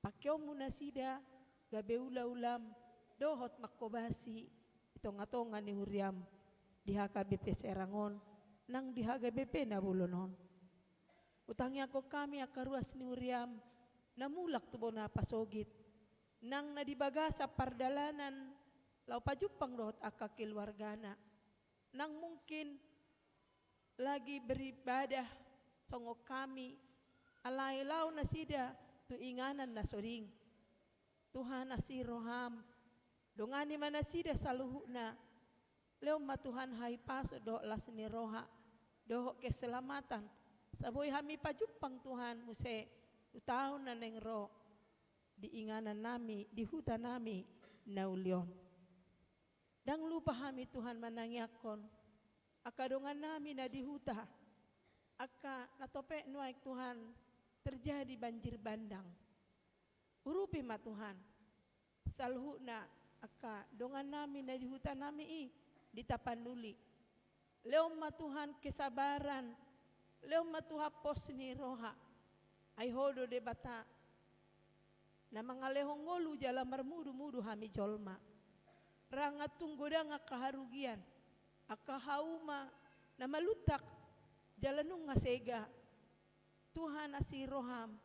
pangkeonmu nasida gabe ulaulaM dohot manghobasi di tongatonga ni huriaM di H K B P Serang on nang di H K B P na bolon on. Hutangiangkon hami angka ruas ni huriaM na mulak tu bona pasogit, nang na di bagasan pardalanan laho pajumpang dohot angka keluargana, nang mungkin lagi beribadah songon hami, alai laho nasida tu inganan na so ding. Tuhan, asi roham, dongani ma nasida saluhutna. Lehon ma Tuhan hahipason dohot las ni roha dohot keselamatan, asa boi hami pajumpang Tuhan muse tu taon na naeng ro di inganan nami, di huta nami na uli on. Ndang lupa hami Tuhan manangiangkon angka dongan nami na di huta, angka na topet nuaeng Tuhan terjadi banjir bandang. Urupi ma Tuhan saluhutna angka dongan nami na di huta nami i di Tapanuli. Lehon ma Tuhan kesabaran, lehon ma Tuhan pos ni roha. Ai Ho do Debata na mangalehon ngolu jala marmudumudu hami jolma. Ndang tung godang angka harugian, angka hauma na maluntak jala nunga sega. Tuhan, asi roham,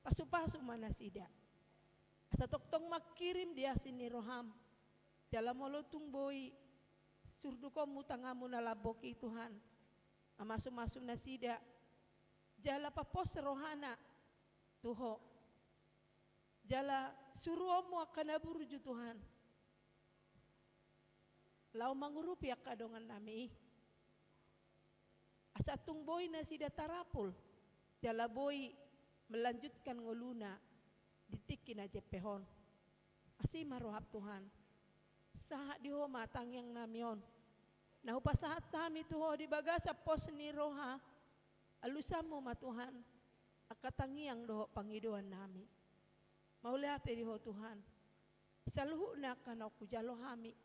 pasupasu ma nasida asa tongtong mangkirim di asi ni roham. Jala molo tung boi surdukonmu tanganmu na lambok i Tuhan, mamasumasu nasida, jala papos rohana tu Ho. Jala suruonmu angka na burju Tuhan laho mangurupi angka dongan nami i, asa tung boi nasida tarapul jala boi melanjutkan ngoluna di tingki na jempek on. Asi ma roham Tuhan. Sahat di Ho ma tangiang nami on na hupasahat hami tu Ho di bagasan pos ni roha. Alusanmu ma Tuhan angka tangiang dohot pangidoan nami. Mauliate di Ho Tuhan. Saluhutna angka na hujalo hami,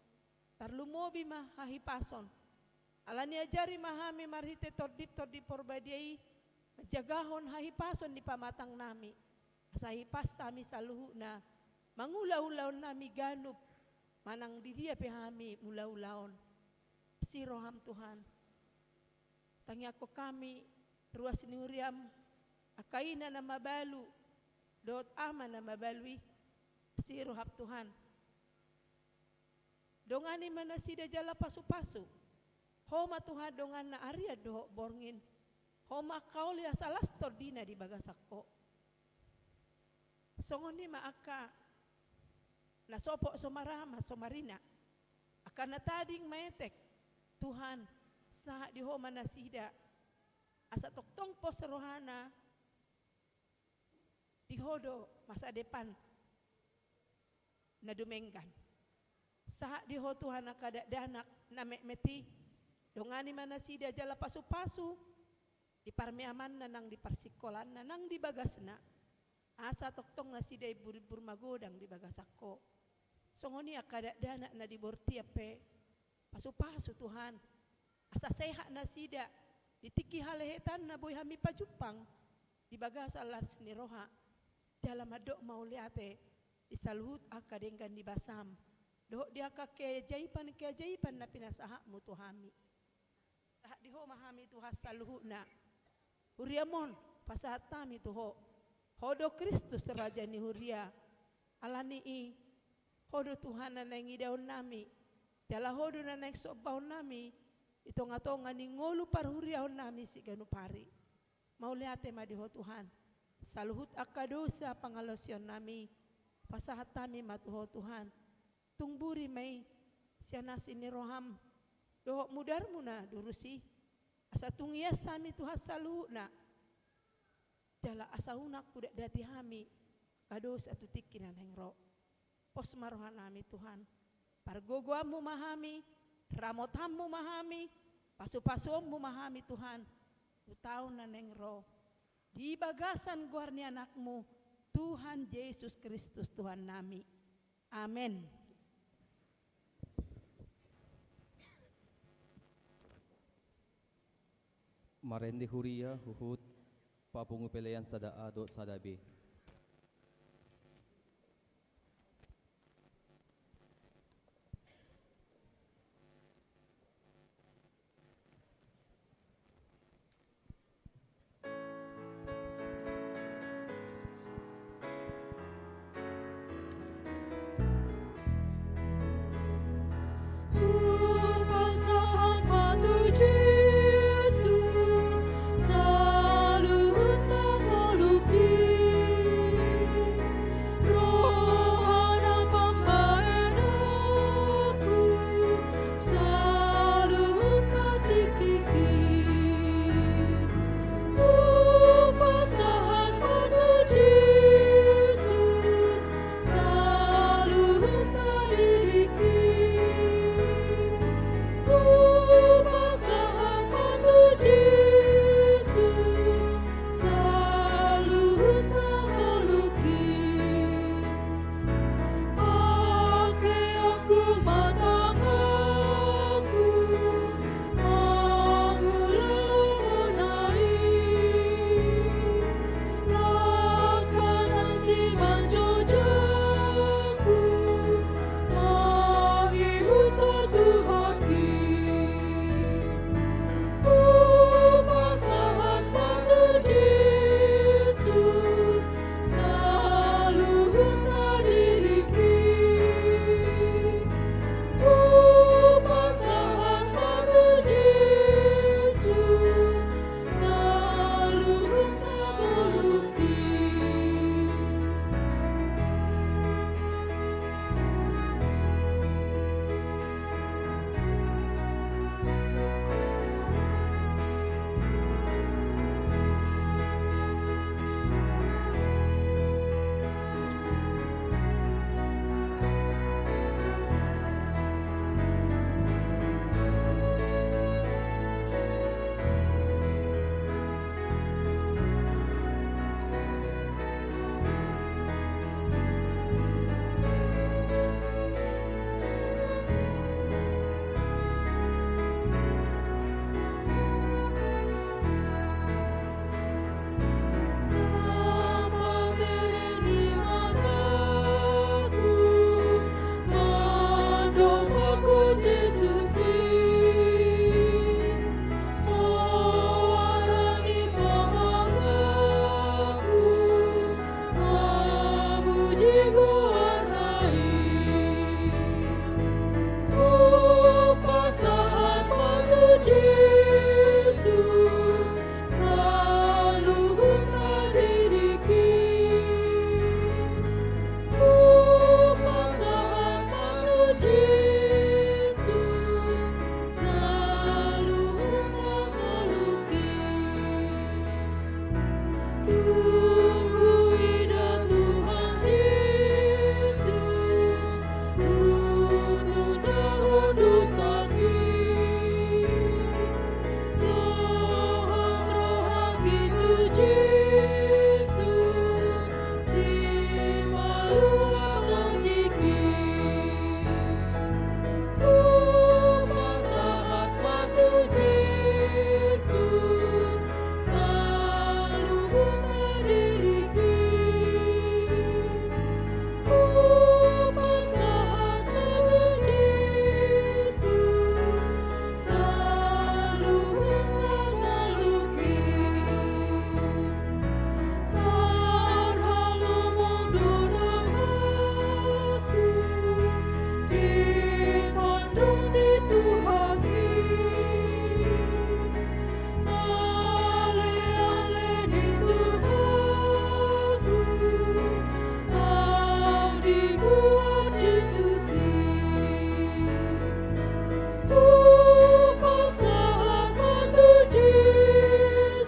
tarlumobi ma hahipason. Alani i ajari ma hami marhite Tondim, Tondi Porbadia i, manjagahon hahipason di pamatang nami, asa hipas hami saluhutna mangula ulaon nami ganup, manang di dia pe hami mulaulaon. Asi roham Tuhan. Tangiangkon hami ruas ni huriam, angka ina na mabalu dohot ama na mabalu i. Asi roham Tuhan. Dongani ma nasida jala pasupasu. Ho ma Tuhan donganna arian dohot borngin. Ho ma angka oli asa las tondina di bagasan Ho. Songon i ma angka na sopo so marama so marina, angka na tading maetek. Tuhan, sahat di Ho ma nasida asa tongtong pos rohana. Di Ho do masa depan na dumenggan. Sahat di Ho Tuhan angka dakdanak na metmet i. Dongani ma nasida jala pasupasu di parmeamanna nang di parsikolanna nang di bagasna, asa tongtong nasida imburimbur magodang di bagasan Ho. Songon i angka dakdanak na di bortian pe, pasupasu Tuhan, asa sehat nasida di tingki halehetanna boi hami pajumpang di bagasan las ni roha. Jala mandok mauliate di saluhut angka denggan ni basam dohot di angka keajaiban-keajaiban na pinasahatmu tu hami. Sahat di Ho ma hami Tuhan saluhutna. Huriam on pasahat hami tu Ho. Ho do Kristus Raja ni huria. Alani i Ho do Tuhan na naeng idaon nami, jala Ho do na naeng sombaon nami di tongatonga ni ngolu parhuriaon nami siganup ari. Mauliate ma di Ho Tuhan. Saluhut angka dosa pangalaosion nami pasahat hami ma tu Ho Tuhan. Tung buri ma i sian asi ni roham dohot mudarmu na durus i, asa tung ias hami Tuhan saluhutna. Jala asa unang hudatdati hami angka dosa tu tingki na naeng ro. Pos ma roha nami Tuhan. Pargogoanmu ma hami, ramotanmu ma hami, pasupasuonmu ma hami Tuhan tu taon na naeng ro, di bagasan goar ni Anakmu Tuhan Jesus Kristus Tuhan nami. Amen. Marende huria, huhut Papungu pelean sada A dohot sada B. Hupasahat ma tu Jesus saluhutna ngolungki, rohana pambahenanku saluhutna tingkingki. Hupasahat ma tu Jesus saluhutna diringki. Hupasahat ma tu Jesus saluhutna ngolungki. Pakeonku ma tanganku mangulahon Ho i, langkah na simanjojangku mangihut Ho tu hami. Hupasahat ma tu Jesus saluhutna diringki. Hupasahat ma tu Jesus saluhutna ngolungki. Na pamereng ni mataku mandompakhon Jesus i, soara ni pamanganku mamuji goarna i. Hupasahat ma tu Jesus saluhutna diringki. Hupasahat ma tu Jesus saluhutna ngolungki. Tung huida Tuhan Jesus, hutundahon dosangki. Lohot rohangki tu Jesus, Sipaluat tangiangki. Hupasahat ma tu Jesus saluhutna diringki. Hupasahat ma tu Jesus saluhutna ngolungki. Tarhalomong do rohangku di pandang ni Tuhan i. Ale-ale ni Tuhanku, dibuat Jesus i. Hupasahat ma tu Jesus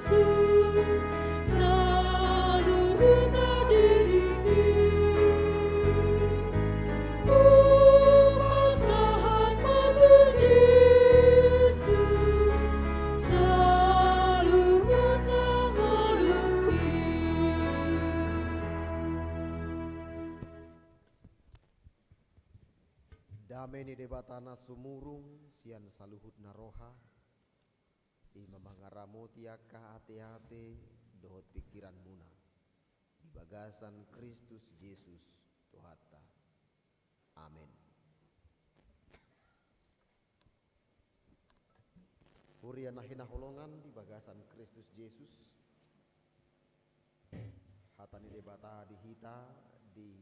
saluhutna diringki. Hupasahat ma tu Jesus saluhutna ngolungki. Dame ni Debata na sumurung sian saluhutna roha, i ma mangaramoti angka ateate dohot pingkiranmuna di bagasan Kristus Jesus Tuhanta. Amen. Huria na hinaholongan di bagasan Kristus Jesus, hata ni Debata di hita di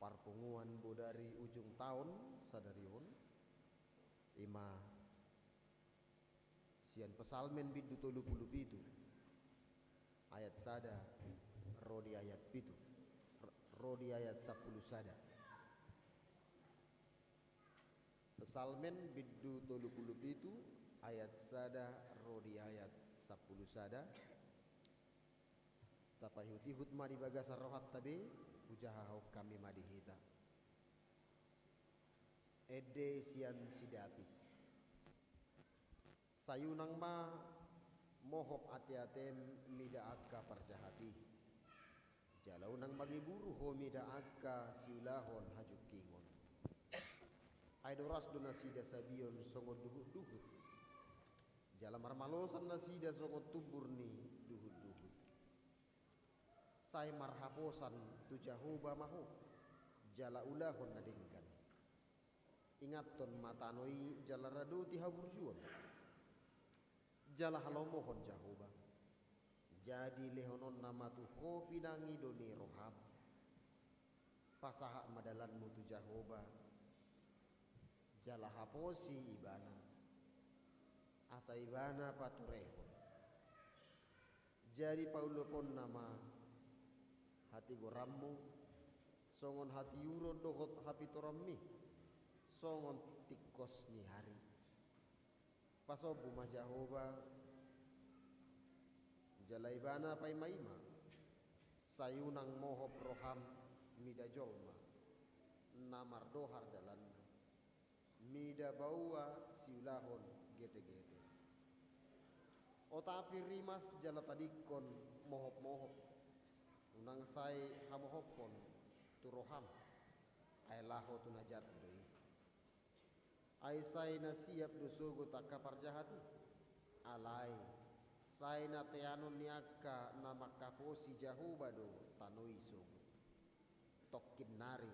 parpunguan bodari ujung taon sadari on, ima sian Psalmen bindu tolu pulu pitu, ayat sada ro di ayat pitu, ro di ayat sampulu sada. Psalmen bindu tolu pulu pitu, ayat sada ro di ayat sampulu sada. Tapaihut-ihut ma di bagasan rohanta be, hujahahon hami ma di hita. Ende sian si Daud. Sai unang ma mohop ate-atem mida angka parjahat i. Jala unang mangiburu ho mida angka siulahon hajungkingon. Ai doras do nasida sabion songon duhut-duhut. Jala marmalosan nasida songon tumbur ni duhut-duhut. Sai marhaposan tu Jahowa ma ho, jala ulahon na denggan. Ingathon ma tano i jala radoti haburjuon, jala halomohon Jahowa. Jadi lehononna ma tu ho pinangido ni roham. Pasahat ma dalanmu tu Jahowa, jala haposi Ibana, asa Ibana paturehon. Jadi pauluponna ma hatigoranmu, songon hatiuron dohot hapitoranmi, songon tingkos ni ari. Pasombu ma Jahowa, jala Ibana paima-ima. Sai unang mohop roham mida jolma na mardohar dalanna, mida baoa siulahon gete-gete. Oto, tapi rimas jala tadingkon mohop-mohop. Unang sai hamohophon tu roham, ai laho tu na jat do i. Ai sai na siap do sogot angka parjahat i. Alai sai na teanon ni angka na manghaposi Jahowa do tano i sogot. Tongkin nari,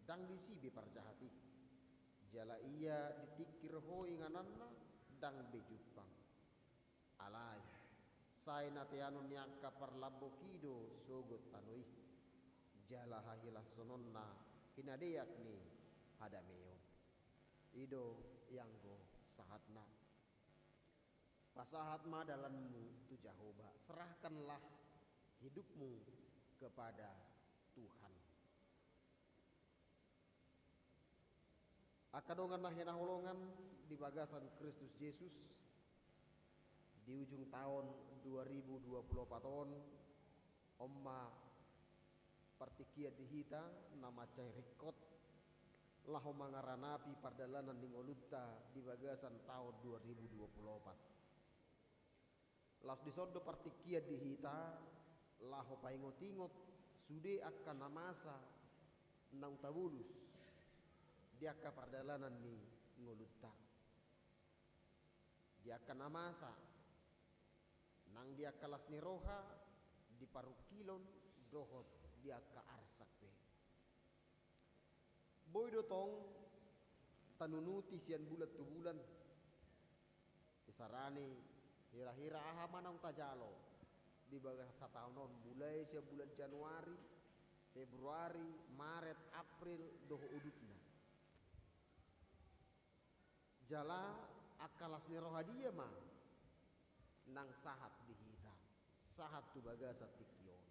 ndang disi be parjahat i. Jala ia ditingkir ho ingananna, ndang be jumpang. Alai sai na teanon ni angka parlambok i do sogot tano i, jala hahilashononna hinadeak ni hadameon. I do ianggo sahatna. Pasahat ma dalanmu tu Jahowa, serahkanlah hidupmu kepada Tuhan. Angka dongan na hinaholongan di bagasan Kristus Jesus, di ujung taon dua ribu dua pulu opat on, on ma partingkian di hita na mansai ringkot laho mangaranapi pardalanan ni ngolunta di bagasan taon dua ribu dua pulu opat. Laos dison do partingkian di hita laho paingot-ingot sude angka na masa naung tabolus di angka pardalanan ni ngolunta. Di angka na masa, nang di angka las ni roha, di parungkilon dohot di angka arsak pe. Boi do tong tanunuti sian bulan tu bulan. Isarani hira-hira aha ma naung tajalo di bagasan sataon on, mulai sian bulan Januari, Februari, Maret, April dohot udutna. Jala angka las ni roha dia ma nang sahat di hita, sahat tu bagasan tingki on.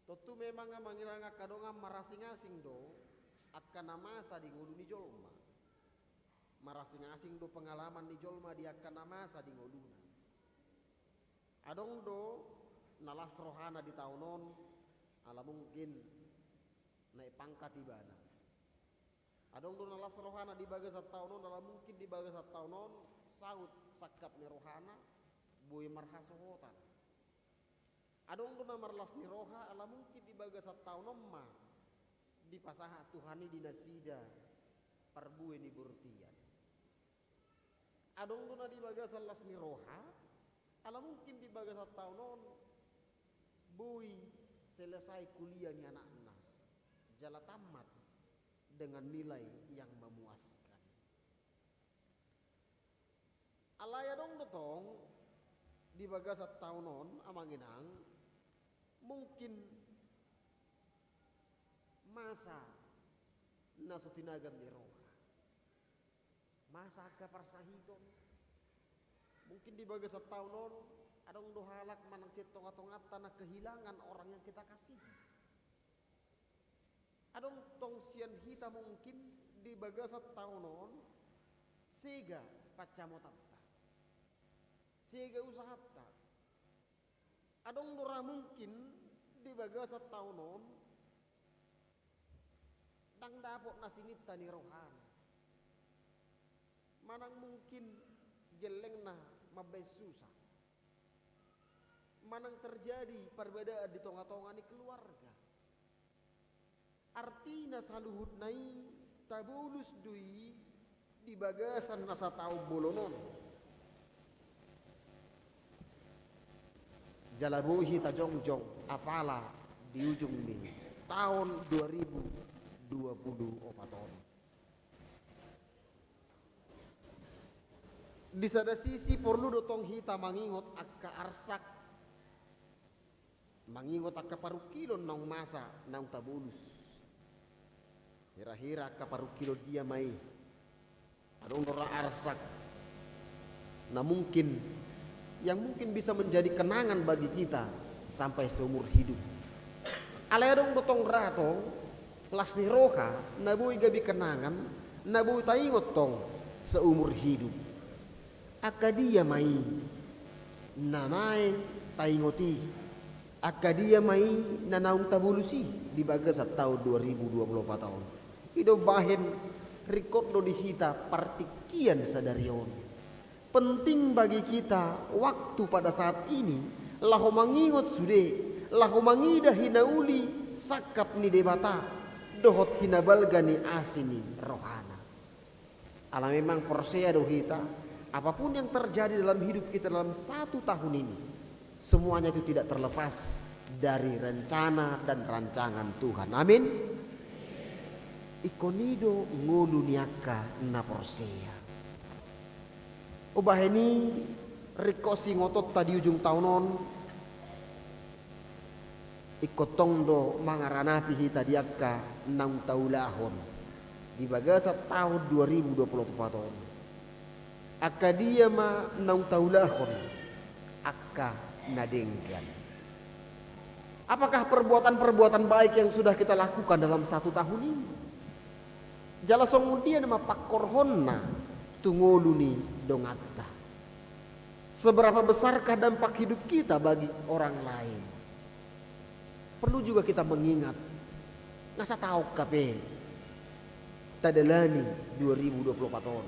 Tontu memang amang inang angka dongan marasing-asing do angka na masa di ngolu ni jolma. Marasing-asing do pengalaman ni jolma di angka na masa di ngoluna. Adong do na las rohana di taon on, ala mungkin naik pangkat ibana. Adong do na las rohana di bagasan taon on, ala mungkin di bagasan taon on saut sangkap ni rohana boi marhasohotan. Adong do na marlas ni roha, ala mungkin di bagasan taon on ma dipasahat Tuhan i di nasida parbue ni bortian. Adong do na di bagasan las ni roha, Ala mungkin di bagasan taon on boi selesai kuliah ni anakna, jala tamat dengan nilai yang memuaskan. Alai adong do tong di bagasan taon on, amang inang, mungkin masa na so tinagam ni roha, masa angka parsahiton. Mungkin di bagasan taon on adong do halak manang sian tonga-tonganta na kehilangan orang yang kita kasihi. Adong tong sian hita mungkin di bagasan taon on sega pancamotanta, sega usahanta. Adong do ra mungkin di bagasan taon on ndang dapot na sininta ni rohana. Manang mungkin gellengna mambaen susah. Manang terjadi parbadaan di tonga-tonga ni keluarga. Artina saluhutna i tabolus do i di bagasan na sataon bolon on. Jala boi hita jongjong apala di ujung ni taon dua ribu dua puluh opat on. Di sada sisi porlu do tong hita mangingot angka arsak, mangingot angka parungkilon naung masa naung tabolus. Hira-hira angka parungkilon dia ma i? Adong do ra arsak na mungkin, yang mungkin bisa menjadi kenangan bagi kita sampai seumur hidup. Alai adong do tong ra tong las ni roha na boi gabe kenangan na boi taingot tong seumur hidup. Angka dia ma i na naeng taingot i? Angka dia ma i na naung tabolus i di bagasan taon dua ribu dua puluh opat on? I do umbahen ringkot do di hita partingkian sadari on. Penting bagi kita waktu pada saat ini laho mangingot sude, laho mangida hinauli sangkap ni Debata dohot hinabalga ni asi ni rohana. Ala memang porsea do hita, apapun yang terjadi dalam hidup kita dalam satu tahun ini, semuanya itu tidak terlepas dari rencana dan rancangan Tuhan. Amin. Ingkon i do ngolu ni angka na porsea. Umbahen i ringkot siingotonta di ujung taon on, ingkon tong do mangaranapi hita di angka naung taulahon di bagasan taon dua ribu dua puluh opat on. Angka dia ma naung taulahon angka na denggan? Apakah perbuatan-perbuatan baik yang sudah kita lakukan dalam satu tahun ini? Jala songon dia nama pangkorhonna tu ngolu ni donganta? Seberapa besarkah dampak hidup kita bagi orang lain? Perlu juga kita mengingat, na sataon hape tadalani dua ribu dua puluh opat on.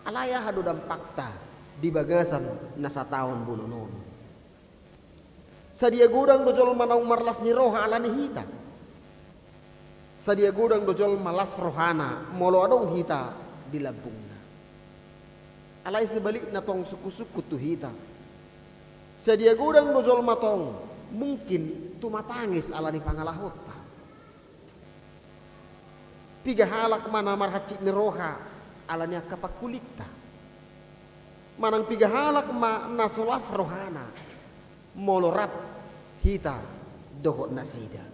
Alai aha do dampakta di bagasan na sataon bolon on? Sadia godang do jolma naung marlas ni roha ala ni hita. Sadia godang do jolma las rohana molo adong hita di lambungna. Alai sebalikna tong sungkun-sungkun tu hita. Sadia godang do jolma tong mungkin tumatangis ala ni pangalahonta. Piga halak ma na marhansit ni roha ala ni angka pangkulinta? Manang piga halak ma na so las rohana molo rap hita dohot nasida?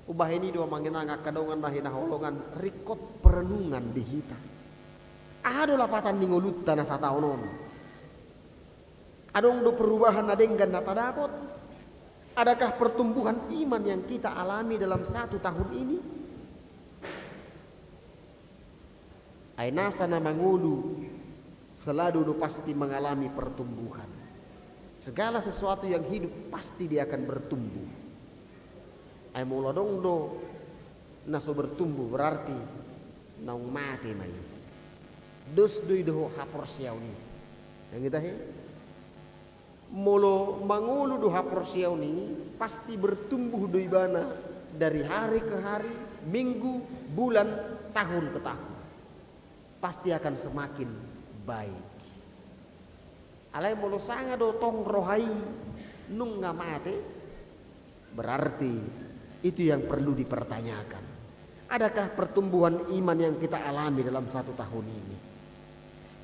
Umbahen i do amang inang angka dongan na hinaholongan, ringkot perenungan di hita. Aha do lapatan ni ngolunta na sataon on? Adong do perubahan na denggan na tadapot? Adakah pertumbuhan iman yang kita alami dalam satu tahun ini? Ai nasa na mangolu selalu do pasti mengalami pertumbuhan. Segala sesuatu yang hidup pasti dia akan bertumbuh. Ai molo adong do na so bertumbuh, berarti naung mate ma i. Dos do i dohot haporseaon i. Nang ita he? Molo mangolu do haporseaon i, pasti bertumbuh do ibana dari hari ke hari, minggu, bulan, tahun ke tahun. Pasti akan semakin baik. Alai molo sanga do tong roha i nunga mate, berarti itu yang perlu dipertanyakan. Adakah pertumbuhan iman yang kita alami dalam satu tahun ini?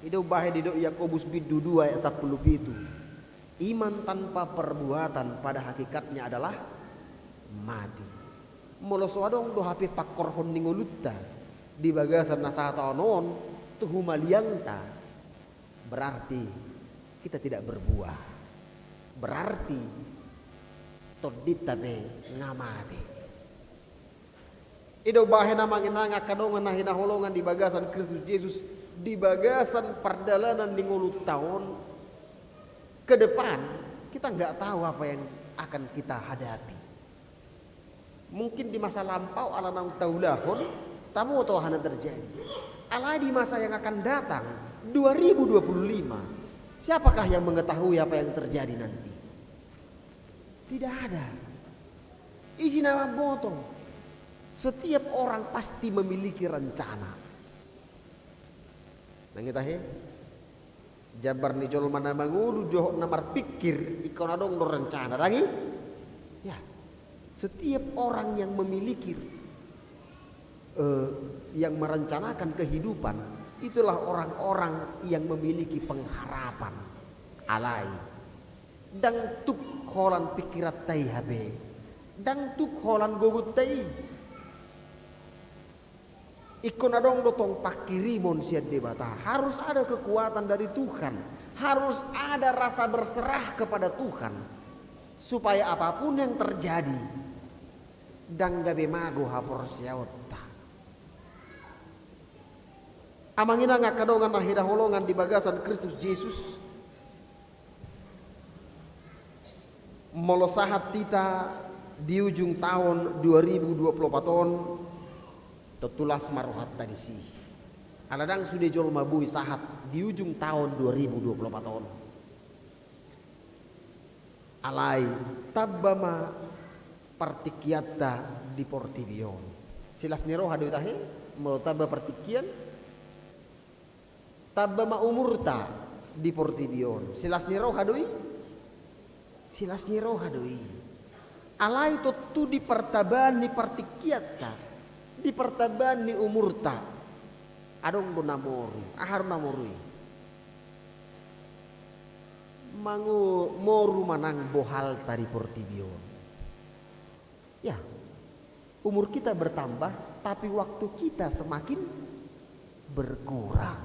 I do umbahen didok Yakobus bindu dua ayat sampulu pitu. Iman tanpa perbuatan pada hakikatnya adalah mati. Molo so adong do hape pangkorhon ni ngolunta di bagasan na sataon on tu humaliangta, berarti kita tidak berbuah. Berarti tondinta pe nga mate. I do umbahen amang inang angka dongan na hinaholongan di bagasan Kristus Jesus, di bagasan pardalanan ni ngolunta on ke depan, kita nggak tahu apa yang akan kita hadapi. Mungkin di masa lampau ala naung taulahon, taboto aha na terjadi. Alai di masa yang akan datang, dua ribu dua puluh lima, siapakah yang mengetahui apa yang terjadi nanti? Tidak ada. Ise na mamboto? Setiap orang pasti memiliki rencana. Nang ita he? Jambar ni jolma na mangolu dohot na marpikir, ingkon adong do rencana, dang i? Ya. Setiap orang yang memiliki, eh, yang merencanakan kehidupan, itulah orang-orang yang memiliki pengharapan. Alai, ndang tuk holan pingkiranta i hape, ndang tuk holan gogonta i. Ingkon adong do tong pangkirimon sian Debata. Harus ada kekuatan dari Tuhan. Harus ada rasa berserah kepada Tuhan. Supaya apapun yang terjadi, ndang gabe mago haporseaonta. Amang inang angka dongan na hinaholongan di bagasan Kristus Jesus, molo sahat hita di ujung taon dua ribu dua puluh opat on, tontu las ma rohanta disi. Ala ndang sude jolma boi sahat di ujung taon dua ribu dua puluh opat on. Alai, tamba ma partingkianta di portibi on. Silas ni roha do i tahe, molo tamba partingkian, tamba ma umurta di portibi on. Silas ni roha do i? Silas ni roha do i. Alai tontu di partabaan ni partingkianta, di partabaan ni umurta, adong do na moru. Aha do na moru i? Mango-, moru ma nang bohalta di portibi on. Ya, umur kita bertambah, tapi waktu kita semakin berkurang.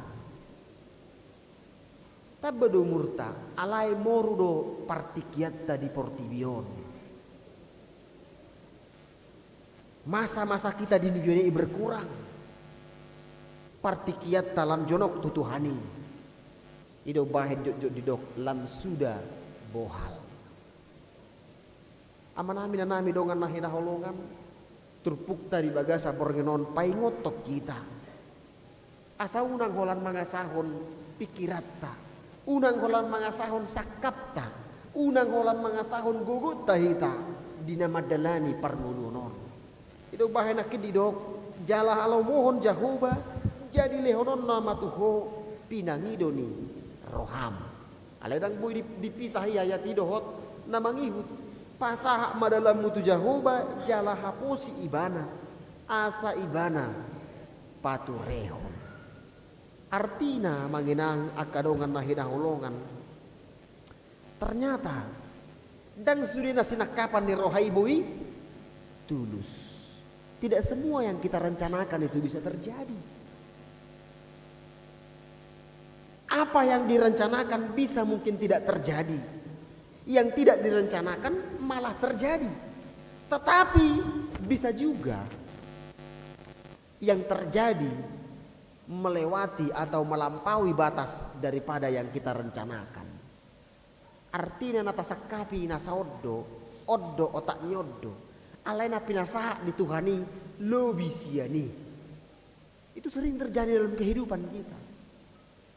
Tamba do umurta, alai moru do partingkianta di portibi on. Masa-masa kita di dunia i berkurang. Partingkianta lam jonok tu Tuhan i. I do umbahen jotjot didok lam suda bohal. Amanami, inanami, dongan na hinaholongan, turpukta di bagasan borngin on paingothon hita. Asa unang holan mangasahon pingkiranta, unang holan mangasahon sangkapta, unang holan mangasahon gogonta hita di na mandalani parngoluon on. I do umbahen nangkin didok, jala halomohon Jahowa, jala dilehononna ma tu ho pinangido ni roham. Alai ndang boi di-, dipisah i ayat i dohot na mangihut. Pasahat ma dalanmu tu Jahowa, jala haposi Ibana, asa Ibana paturehon. Artina, amang inang angka dongan na hinaholongan, ternyata ndang sude na sinangkapan ni roha i boi tulus. Tidak semua yang kita rencanakan itu bisa terjadi. Apa yang direncanakan bisa mungkin tidak terjadi. Yang tidak direncanakan malah terjadi. Tetapi bisa juga yang terjadi melewati atau melampaui batas daripada yang kita rencanakan. Artina na tasangkapi i nasa on do, on do otak ni on do. Alai na pinasahat ni Tuhan i lobi sian i. Itu sering terjadi dalam kehidupan kita.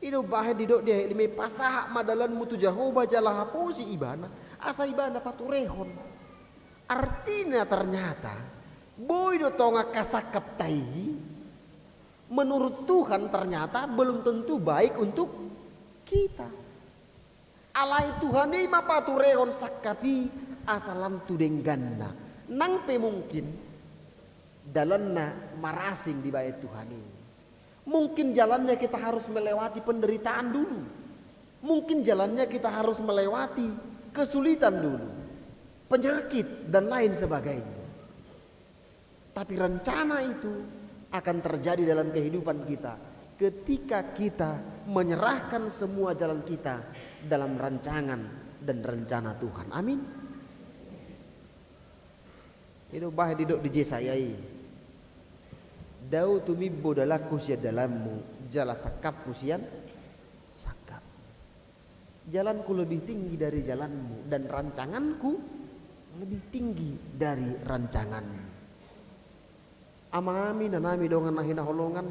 I do umbahen didok di ayat lima i, pasahat ma dalanmu tu Jahowa jala haposi Ibana, asa Ibana paturehon. Artina ternyata, boi do tong angka sangkapta i, menurut Tuhan ternyata belum tentu baik untuk kita. Alai Tuhan i ma paturehon sangkap i asa lam tu dengganna. Nang pe mungkin dalanna marasing dibaen Tuhan i. Mungkin jalannya kita harus melewati penderitaan dulu. Mungkin jalannya kita harus melewati kesulitan dulu. Penyakit dan lain sebagainya. Tapi rencana itu akan terjadi dalam kehidupan kita ketika kita menyerahkan semua jalan kita dalam rancangan dan rencana Tuhan. Amin. I do bahen didok di Jesaya i. Dao tumimbo dalanku sian dalanmu, jala sangkapku sian sangkapmu. Jalanku lebih tinggi dari jalanmu, dan rancanganku lebih tinggi dari rancanganmu. Amanami, inanami, dongan na hinaholongan,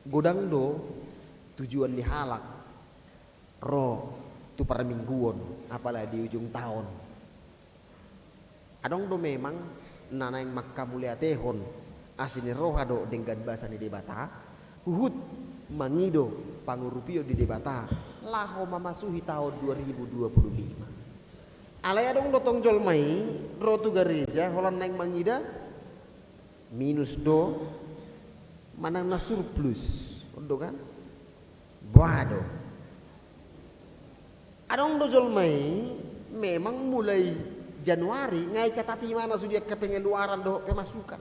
godang do tujuan ni halak ro tu parmingguon, apalagi di ujung taon. Adong do memang na naeng manghamauliatehon asi ni roha dohot denggan basa ni Debata, huhut mangido pangurupion di Debata laho mamasuhi taon dua ribu dua puluh lima. Alai adong do tong jolma i ro tu gareja holan naeng mangida minus do manang na surplus, on do kan? Boha do. Adong do jolma i memang mulai Januari nga icatat ibana sude angka pengeluaran dohot pemasukan.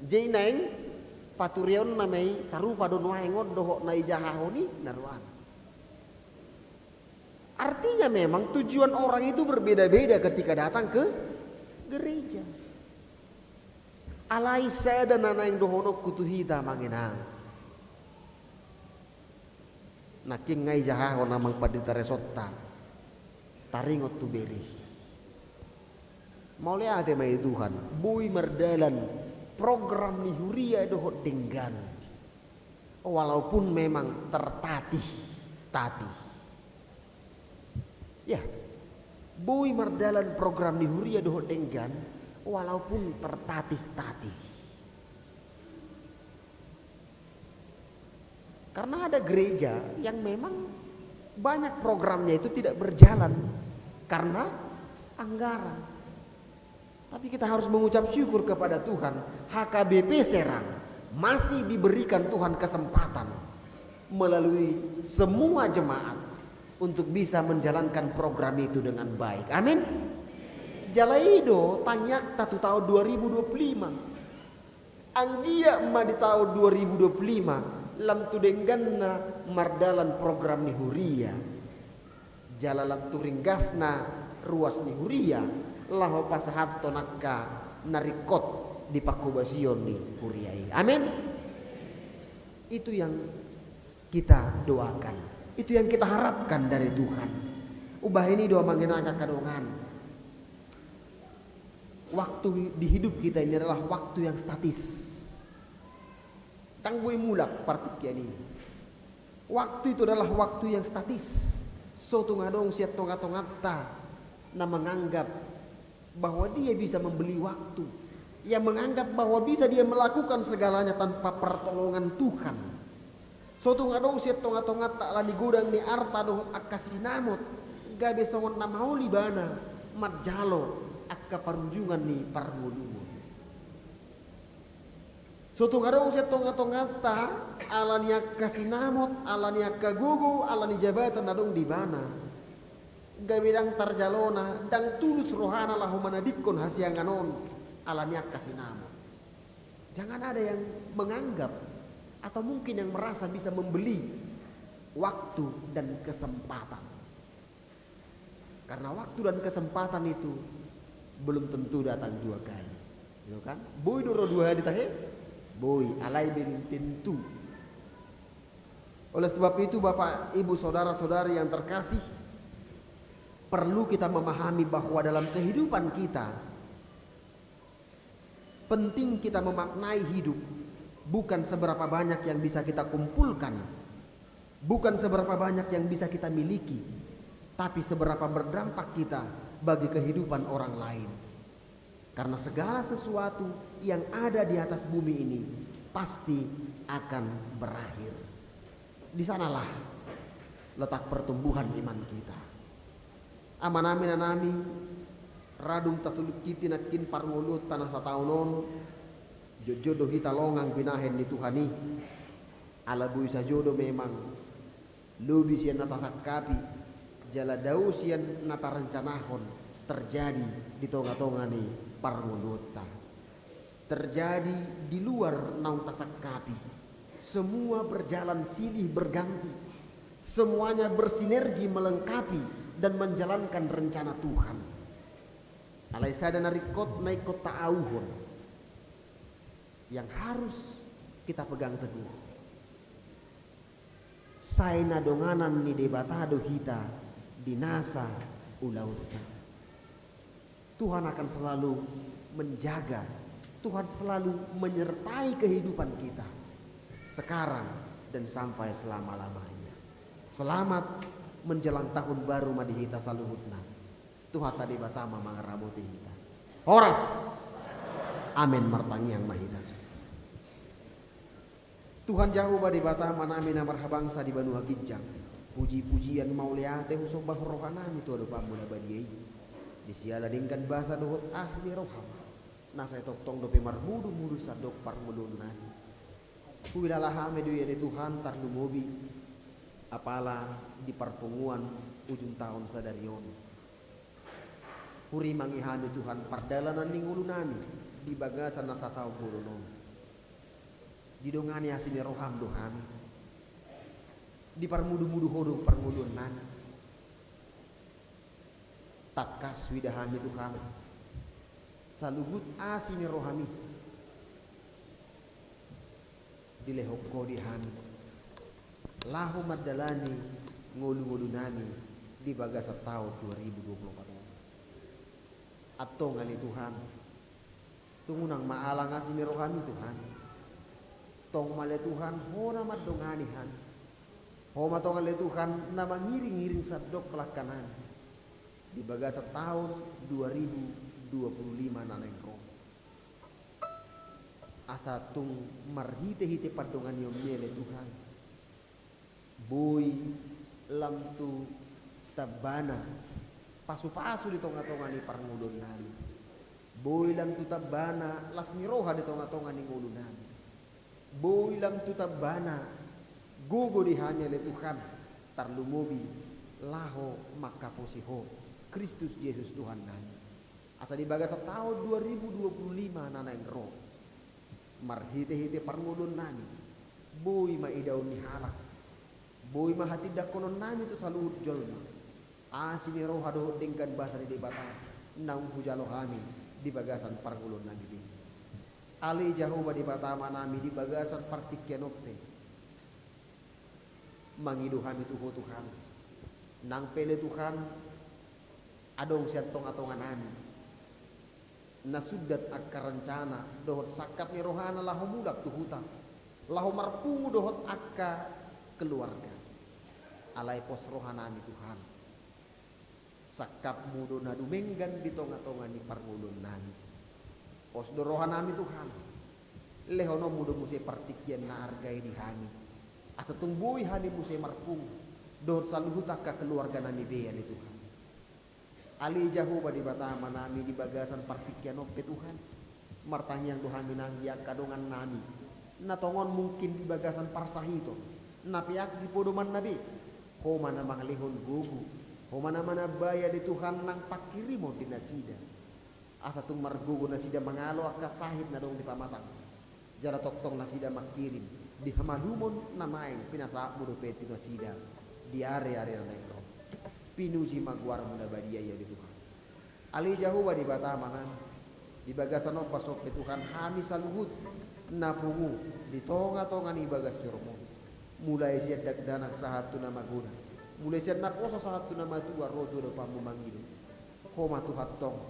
Jadi naeng patureonna ma i sarupa do nuaeng on dohot na ijahahon i na roan. Artinya memang tujuan orang itu berbeda-beda ketika datang ke gereja. Alai sada na naeng dohononku tu hita, amang inang. Nangkin nga ijahahon, amang pandita resonta, taringot tu bere. Mauliate ma i Tuhan, boi mardalan program ni huria dohot denggan. Walaupun memang tertatih-tatih. Ya, boi mardalan program ni huria dohot denggan, walaupun tertatih-tatih. Karena ada gereja yang memang banyak programnya itu tidak berjalan karena anggaran. Tapi kita harus mengucap syukur kepada Tuhan, H K B P Serang masih diberikan Tuhan kesempatan melalui semua jemaat untuk bisa menjalankan program itu dengan baik. Amin. Jala i do tangiangta tu taon dua ribu dua puluh lima. Anggiat ma di taon dua ribu dua puluh lima lam tu dengganna mardalan program ni huria. Jala lam tu ringgasna ruas ni huria laho pasahathon angka na ringkot di panghobasion ni huria i. Amin. Itu yang kita doakan. Itu yang kita harapkan dari Tuhan. Umbahen i do, amang inang, angka dongan, waktu di hidup kita ini adalah waktu yang statis. Ndang boi mulak partingkian i. Waktu itu adalah waktu yang statis. So tung adong sian tonga-tonganta na menganggap bahwa dia bisa membeli waktu, yang menganggap bahwa bisa dia melakukan segalanya tanpa pertolongan Tuhan. So tung adong sian tonga-tonganta ala ni godang ni arta dohot angka sinamot, gabe songon na maol ibana manjalo angka parujungan ni parngoluon. So tung adong sian tonga-tonganta ala ni angka sinamot, ala ni angka gogo, ala ni jabatan na adong di ibana, gabe ndang tarjalona, ndang tulus rohana laho manadingkon hasiangan on ala ni angka sinamot. Jangan ada yang menganggap atau mungkin yang merasa bisa membeli waktu dan kesempatan. Karena waktu dan kesempatan itu belum tentu datang dua kali. Gitu kan? Boi do ro dua hali tahe? Boi, alai belum tentu. Oleh sebab itu, Bapak, Ibu, saudara-saudari yang terkasih, perlu kita memahami bahwa dalam kehidupan kita, penting kita memaknai hidup bukan seberapa banyak yang bisa kita kumpulkan, bukan seberapa banyak yang bisa kita miliki, tapi seberapa berdampak kita bagi kehidupan orang lain. Karena segala sesuatu yang ada di atas bumi ini pasti akan berakhir. Di sanalah Letak pertumbuhan iman kita. Amanami, inanami, ra dung tasulingkiti nangkin parngoluonta na sataon on, jotjot do hita longang binahen ni Tuhan i. Ala boi sajo do memang lobi sian na tasangkapi, jala dao sian na tarencanahon terjadi di tonga-tonga ni parngoluonta. Terjadi di luar naung tasangkapi. Semua berjalan silih berganti. Semuanya bersinergi melengkapi dan menjalankan rencana Tuhan. Alai sada na ringkot na ingkon taauhon, yang harus kita pegang teguh. Sai na donganan ni Debata do hita di nasa ulaonta. Tuhan akan selalu menjaga, Tuhan selalu menyertai kehidupan kita sekarang dan sampai selama-lamanya. Selamat menjelang tahun baru ma di hita saluhutna. Tuhanta Debata ma mangaramoti hita. Horas. Amen. Martangiang ma hita. Tuhan Jahowa Debata Amanami na marhabangsa di banua ginjang, puji-pujian mauliate husombahon rohanami tu adopanMu na badia i. Di siala denggan basa dohot asi ni rohaM, na sai tongtong dope marmudu-mudu sandok parngoluonnami. Huhilala hami do ia ale Tuhan, tarlumobi apala di parpunguan ujung taon sadari on. Hurimangi hami Tuhan pardalanan ni ngolunami di bagasan na sataon bolon on. Didongani asi ni rohaM do hami. Diparmudu-mudu Ho do parngoluonnami. Tangkas huida hami Tuhan, saluhut asi ni rohaMi dilehon Ho di hami laho mandalani ngolu-ngolunami di bagasan taon dua ribu dua puluh empat on. Antong ale Tuhan, tung unang ma alang asi ni rohaMi Tuhan. Tong ma ale Tuhan Ho na mandongani hami. Ho ma tong ale Tuhan na mangiring-iring sandok langkanami di bagasan taon dua ribu dua puluh lima na naeng ro. Asa tung marhite-hite pandonganionMi ale Tuhan, boi lam tu tambana pasu-pasu di tonga-tonga ni parngoluonnami. Boi lam tu tambana las ni roha di tonga-tonga ni ngolunami. Boi lam tu tambana gogo di hami ale Tuhan, tarlumobi laho mangkaposi Ho, Kristus Jesus Tuhannami. Asa di bagasan taon dua ribu dua puluh lima na naeng ro, marhite-hite parngoluonnami, boi ma idaon ni halak, boi ma hatindangkononnami tu saluhut jolma asi ni roha dohot denggan basa ni Debata naung hujalo hami di bagasan parngoluonnami be. Ale Jahowa Debata Amanami, di bagasan partingkian on pe mangido hami tu Ho Tuhan. Nang pe ale Tuhan adong sian tonga-tonganami na sundat angka rencana dohot sangkap ni rohana laho mulak tu huta, laho marpungu dohot angka keluarga. Alai pos rohanami Tuhan, sangkapMu do na dumenggan di tonga-tonga ni parngoluonnami. Pos do rohanami Tuhan, lehononMu do muse partingkian na arga i di hami, asa tung boi hami muse marpungu dohot saluhut angka keluarganami be ale Tuhan. Ale Jahowa Debata Amanami, di bagasan partingkian on pe Tuhan, martangiang do hami nang di angka dongannami na tongon mungkin di bagasan parsahiton, na peak di podomanna be. Ho ma na mangalehon gogo, Ho ma na manambai ale Tuhan nang pangkirimon di nasida, asa tung margogo nasida mangalo angka sahit na adong di pamatang. Jala tongtong nasida mangkirim di hamalumon na naeng pinasahatMu dope tu nasida di ari-ari na naeng ro. Pinuji ma goarMu na badia i ale Tuhan. Ale Jahowa Debata Amanami, di bagasan ombas on pe Tuhan hami saluhut na pungu di tonga-tonga ni bagas joro on, mulai sian dakdanak sahat tu na magodang, mulai sian na poso sahat tu na matua ro tu adopanMu mangido. Ho ma Tuhan tong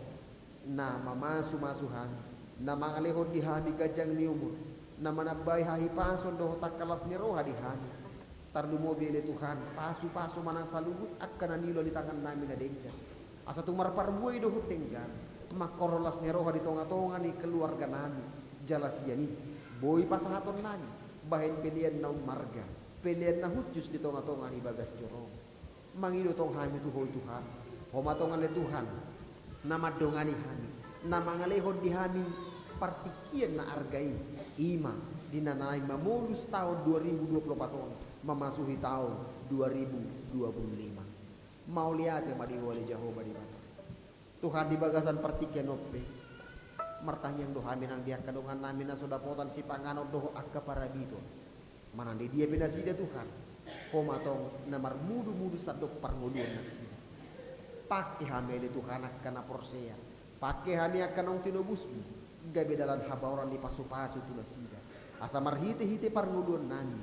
na mamasu-masu hami, na mangalehon di hami ganjang ni umur, na manambai hahipason dohot angka las ni roha di hami. Tarlumobi ale Tuhan, pasu-pasu ma nang saluhut angka na niula ni tangannami na denggan, asa tung marparbue dohot denggan, mangkorhon las ni roha di tonga-tonga ni keluarganami. Jala sian i boi pasahatonnami bahen pelean na ummarga, Pelean na hushus di tonga-tonga ni bagas joro on. Mangido tong hami tu Ho Tuhan. Ho ma tong ale Tuhan, na mandongani hami, na mangalehon di hami partingkian na arga i. I ma di na naeng mamolus taon dua ribu dua puluh empat on, mamasuhi taon dua ribu dua puluh lima. Mauliate ma di Ho ale Jahowa Debata. Tuhan, di bagasan partingkian on pe, martangiang do hami nang di angka dongan nami na so dapotan sipanganon dohot angka parabiton. Manang di dia pe nasida Tuhan, Ho ma tong na marmudu-mudu sandok parngoluan nasida. Pangke hami ale Tuhan angka na porsea, pangke hami angka naung tinobusmu, gabe dalan habaoran ni pasu-pasu tu nasida. Asa marhite-hite parngoluan nami,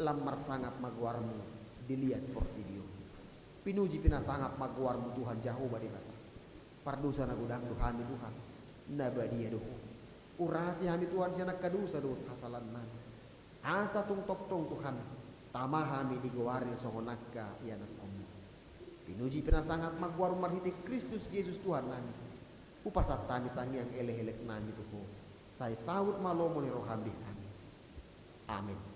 lam marsangap ma goarmu di liat portibi on. Pinuji pinasangap ma goarmu Tuhan Jahowa Debata. Pardosa na godang do hami Tuhan, na badia do Ho. Urasi hami Tuhan sian angka dosa dohot hasalaannami. Asa tung tongtong Tuhan, tama hami digoari songon angka ianakkonmu. Pinuji pinasangap ma goarmu marhite Kristus Jesus Tuhannami. Hupasahat hami tangiang elek-eleknami tu Ho. Sai saut ma lomo ni roham di hami. Amen.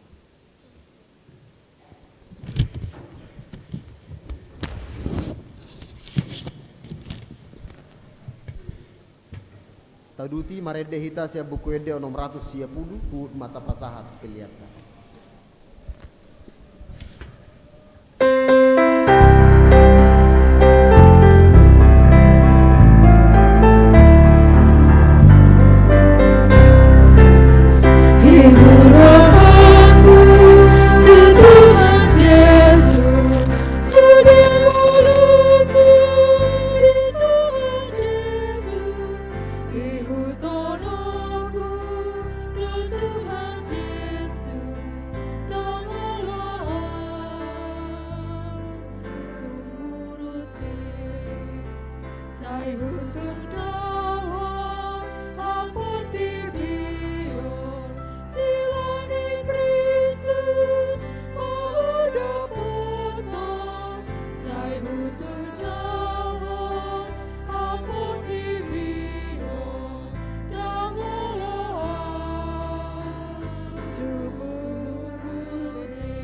Tauduti marende hita sian Buku Ende onom ratus sia pulu, huhut ma tapasahat peleanta. Hibur rohaku tu Tuhan Jesus, sude ngolungku di Tuhan Jesus, ihuthononku tu Tuhan Jesus, ndang olo sumurut be. Sai hutundahon haportibion, silang ni Kristus ma hudapothon. Sai hutundahon haportibion, ndang olo sumurut be.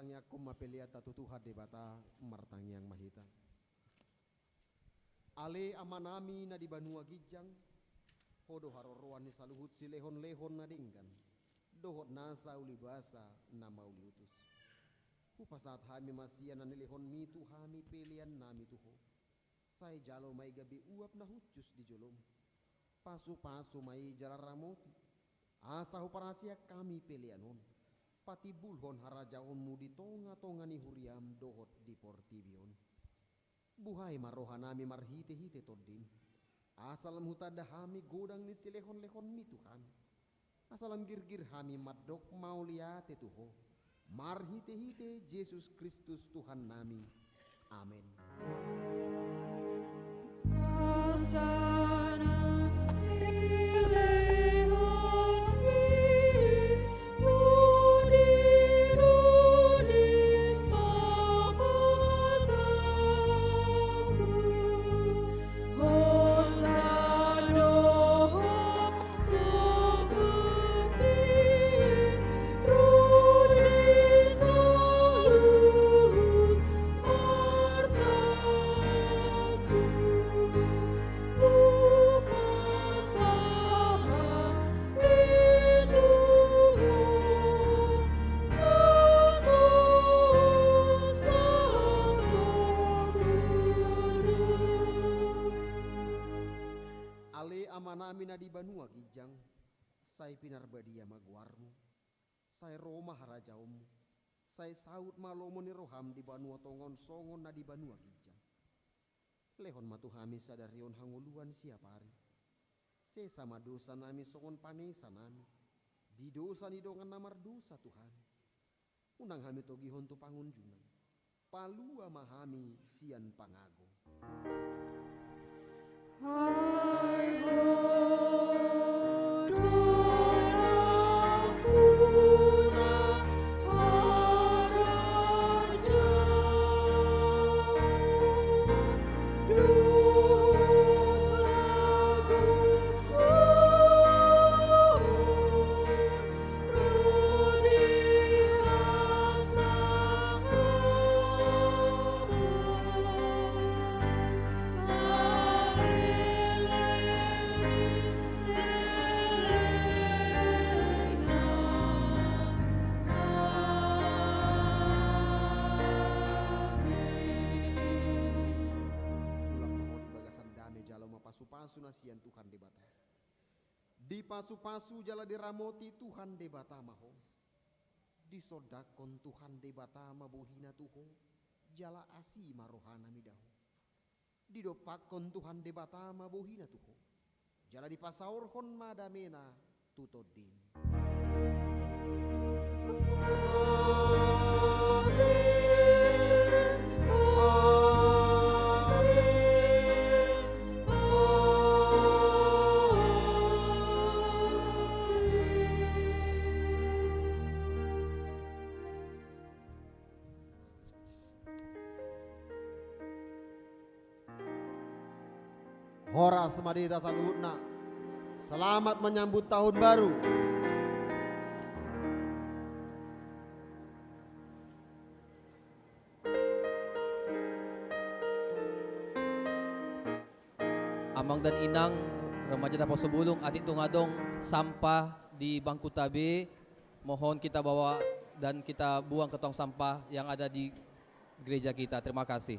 Tangiangkon ma peleanta tu Tuhan Debata. Martangiang ma hita. Ale Amanami na di banua ginjang, Ho do haroroan ni saluhut silehonlehon na denggan dohot nasa ulibasa na mauliutus. Hupasahat hami ma sian na nilehonMi tu hami peleannami tu Ho. Sai jalo ma i gabe uap na hushus di joloM. Pasupasu ma i jala ramoti, asa huparhaseang hami pelean on patimbulhon harajaonMu di tongatonga ni huriaM dohot di portibi on. Buhai ma rohanami marhitehite TondiM, asa lam hutanda hami godang ni silehonlehonMi tu hami, asa lam girgir hami mandok mauliate tu Ho, marhitehite Jesus Kristus Tuhannami. Amen. Ale Amanami na di banua ginjang, sai pinarbadia ma goarMu, sai ro ma harajaonMu, sai saut ma lomo ni rohaM di banua tonga on songon na di banua ginjang. Lehon ma tu hami sadari on hangoluan siapari. Sesa ma dosanami songon panesanami di dosa ni dongan na mardosa tu hami. Unang hami togihon tu pangunjunan. Palua ma hami sian pangago. Mulak ma ho di bagasan dame, jalo ma pasupasu na sian Tuhan Debata. Dipasupasu jala diramoti Tuhan Debata ma ho. Disondangkon Tuhan Debata ma bohiNa tu ho, jala asi ma rohaNa mida ho. Didompakkon Tuhan Debata ma bohiNa tu ho, jala dipasaorhon ma dameNa tu tondim. Horas ma di hita saluhutna. Selamat menyambut tahun baru. Amang dan inang, remaja Naposobulung, atik tung adong sampah di bangkuta be, mohon kita bawa dan kita buang ke tong sampah yang ada di gereja kita. Terima kasih.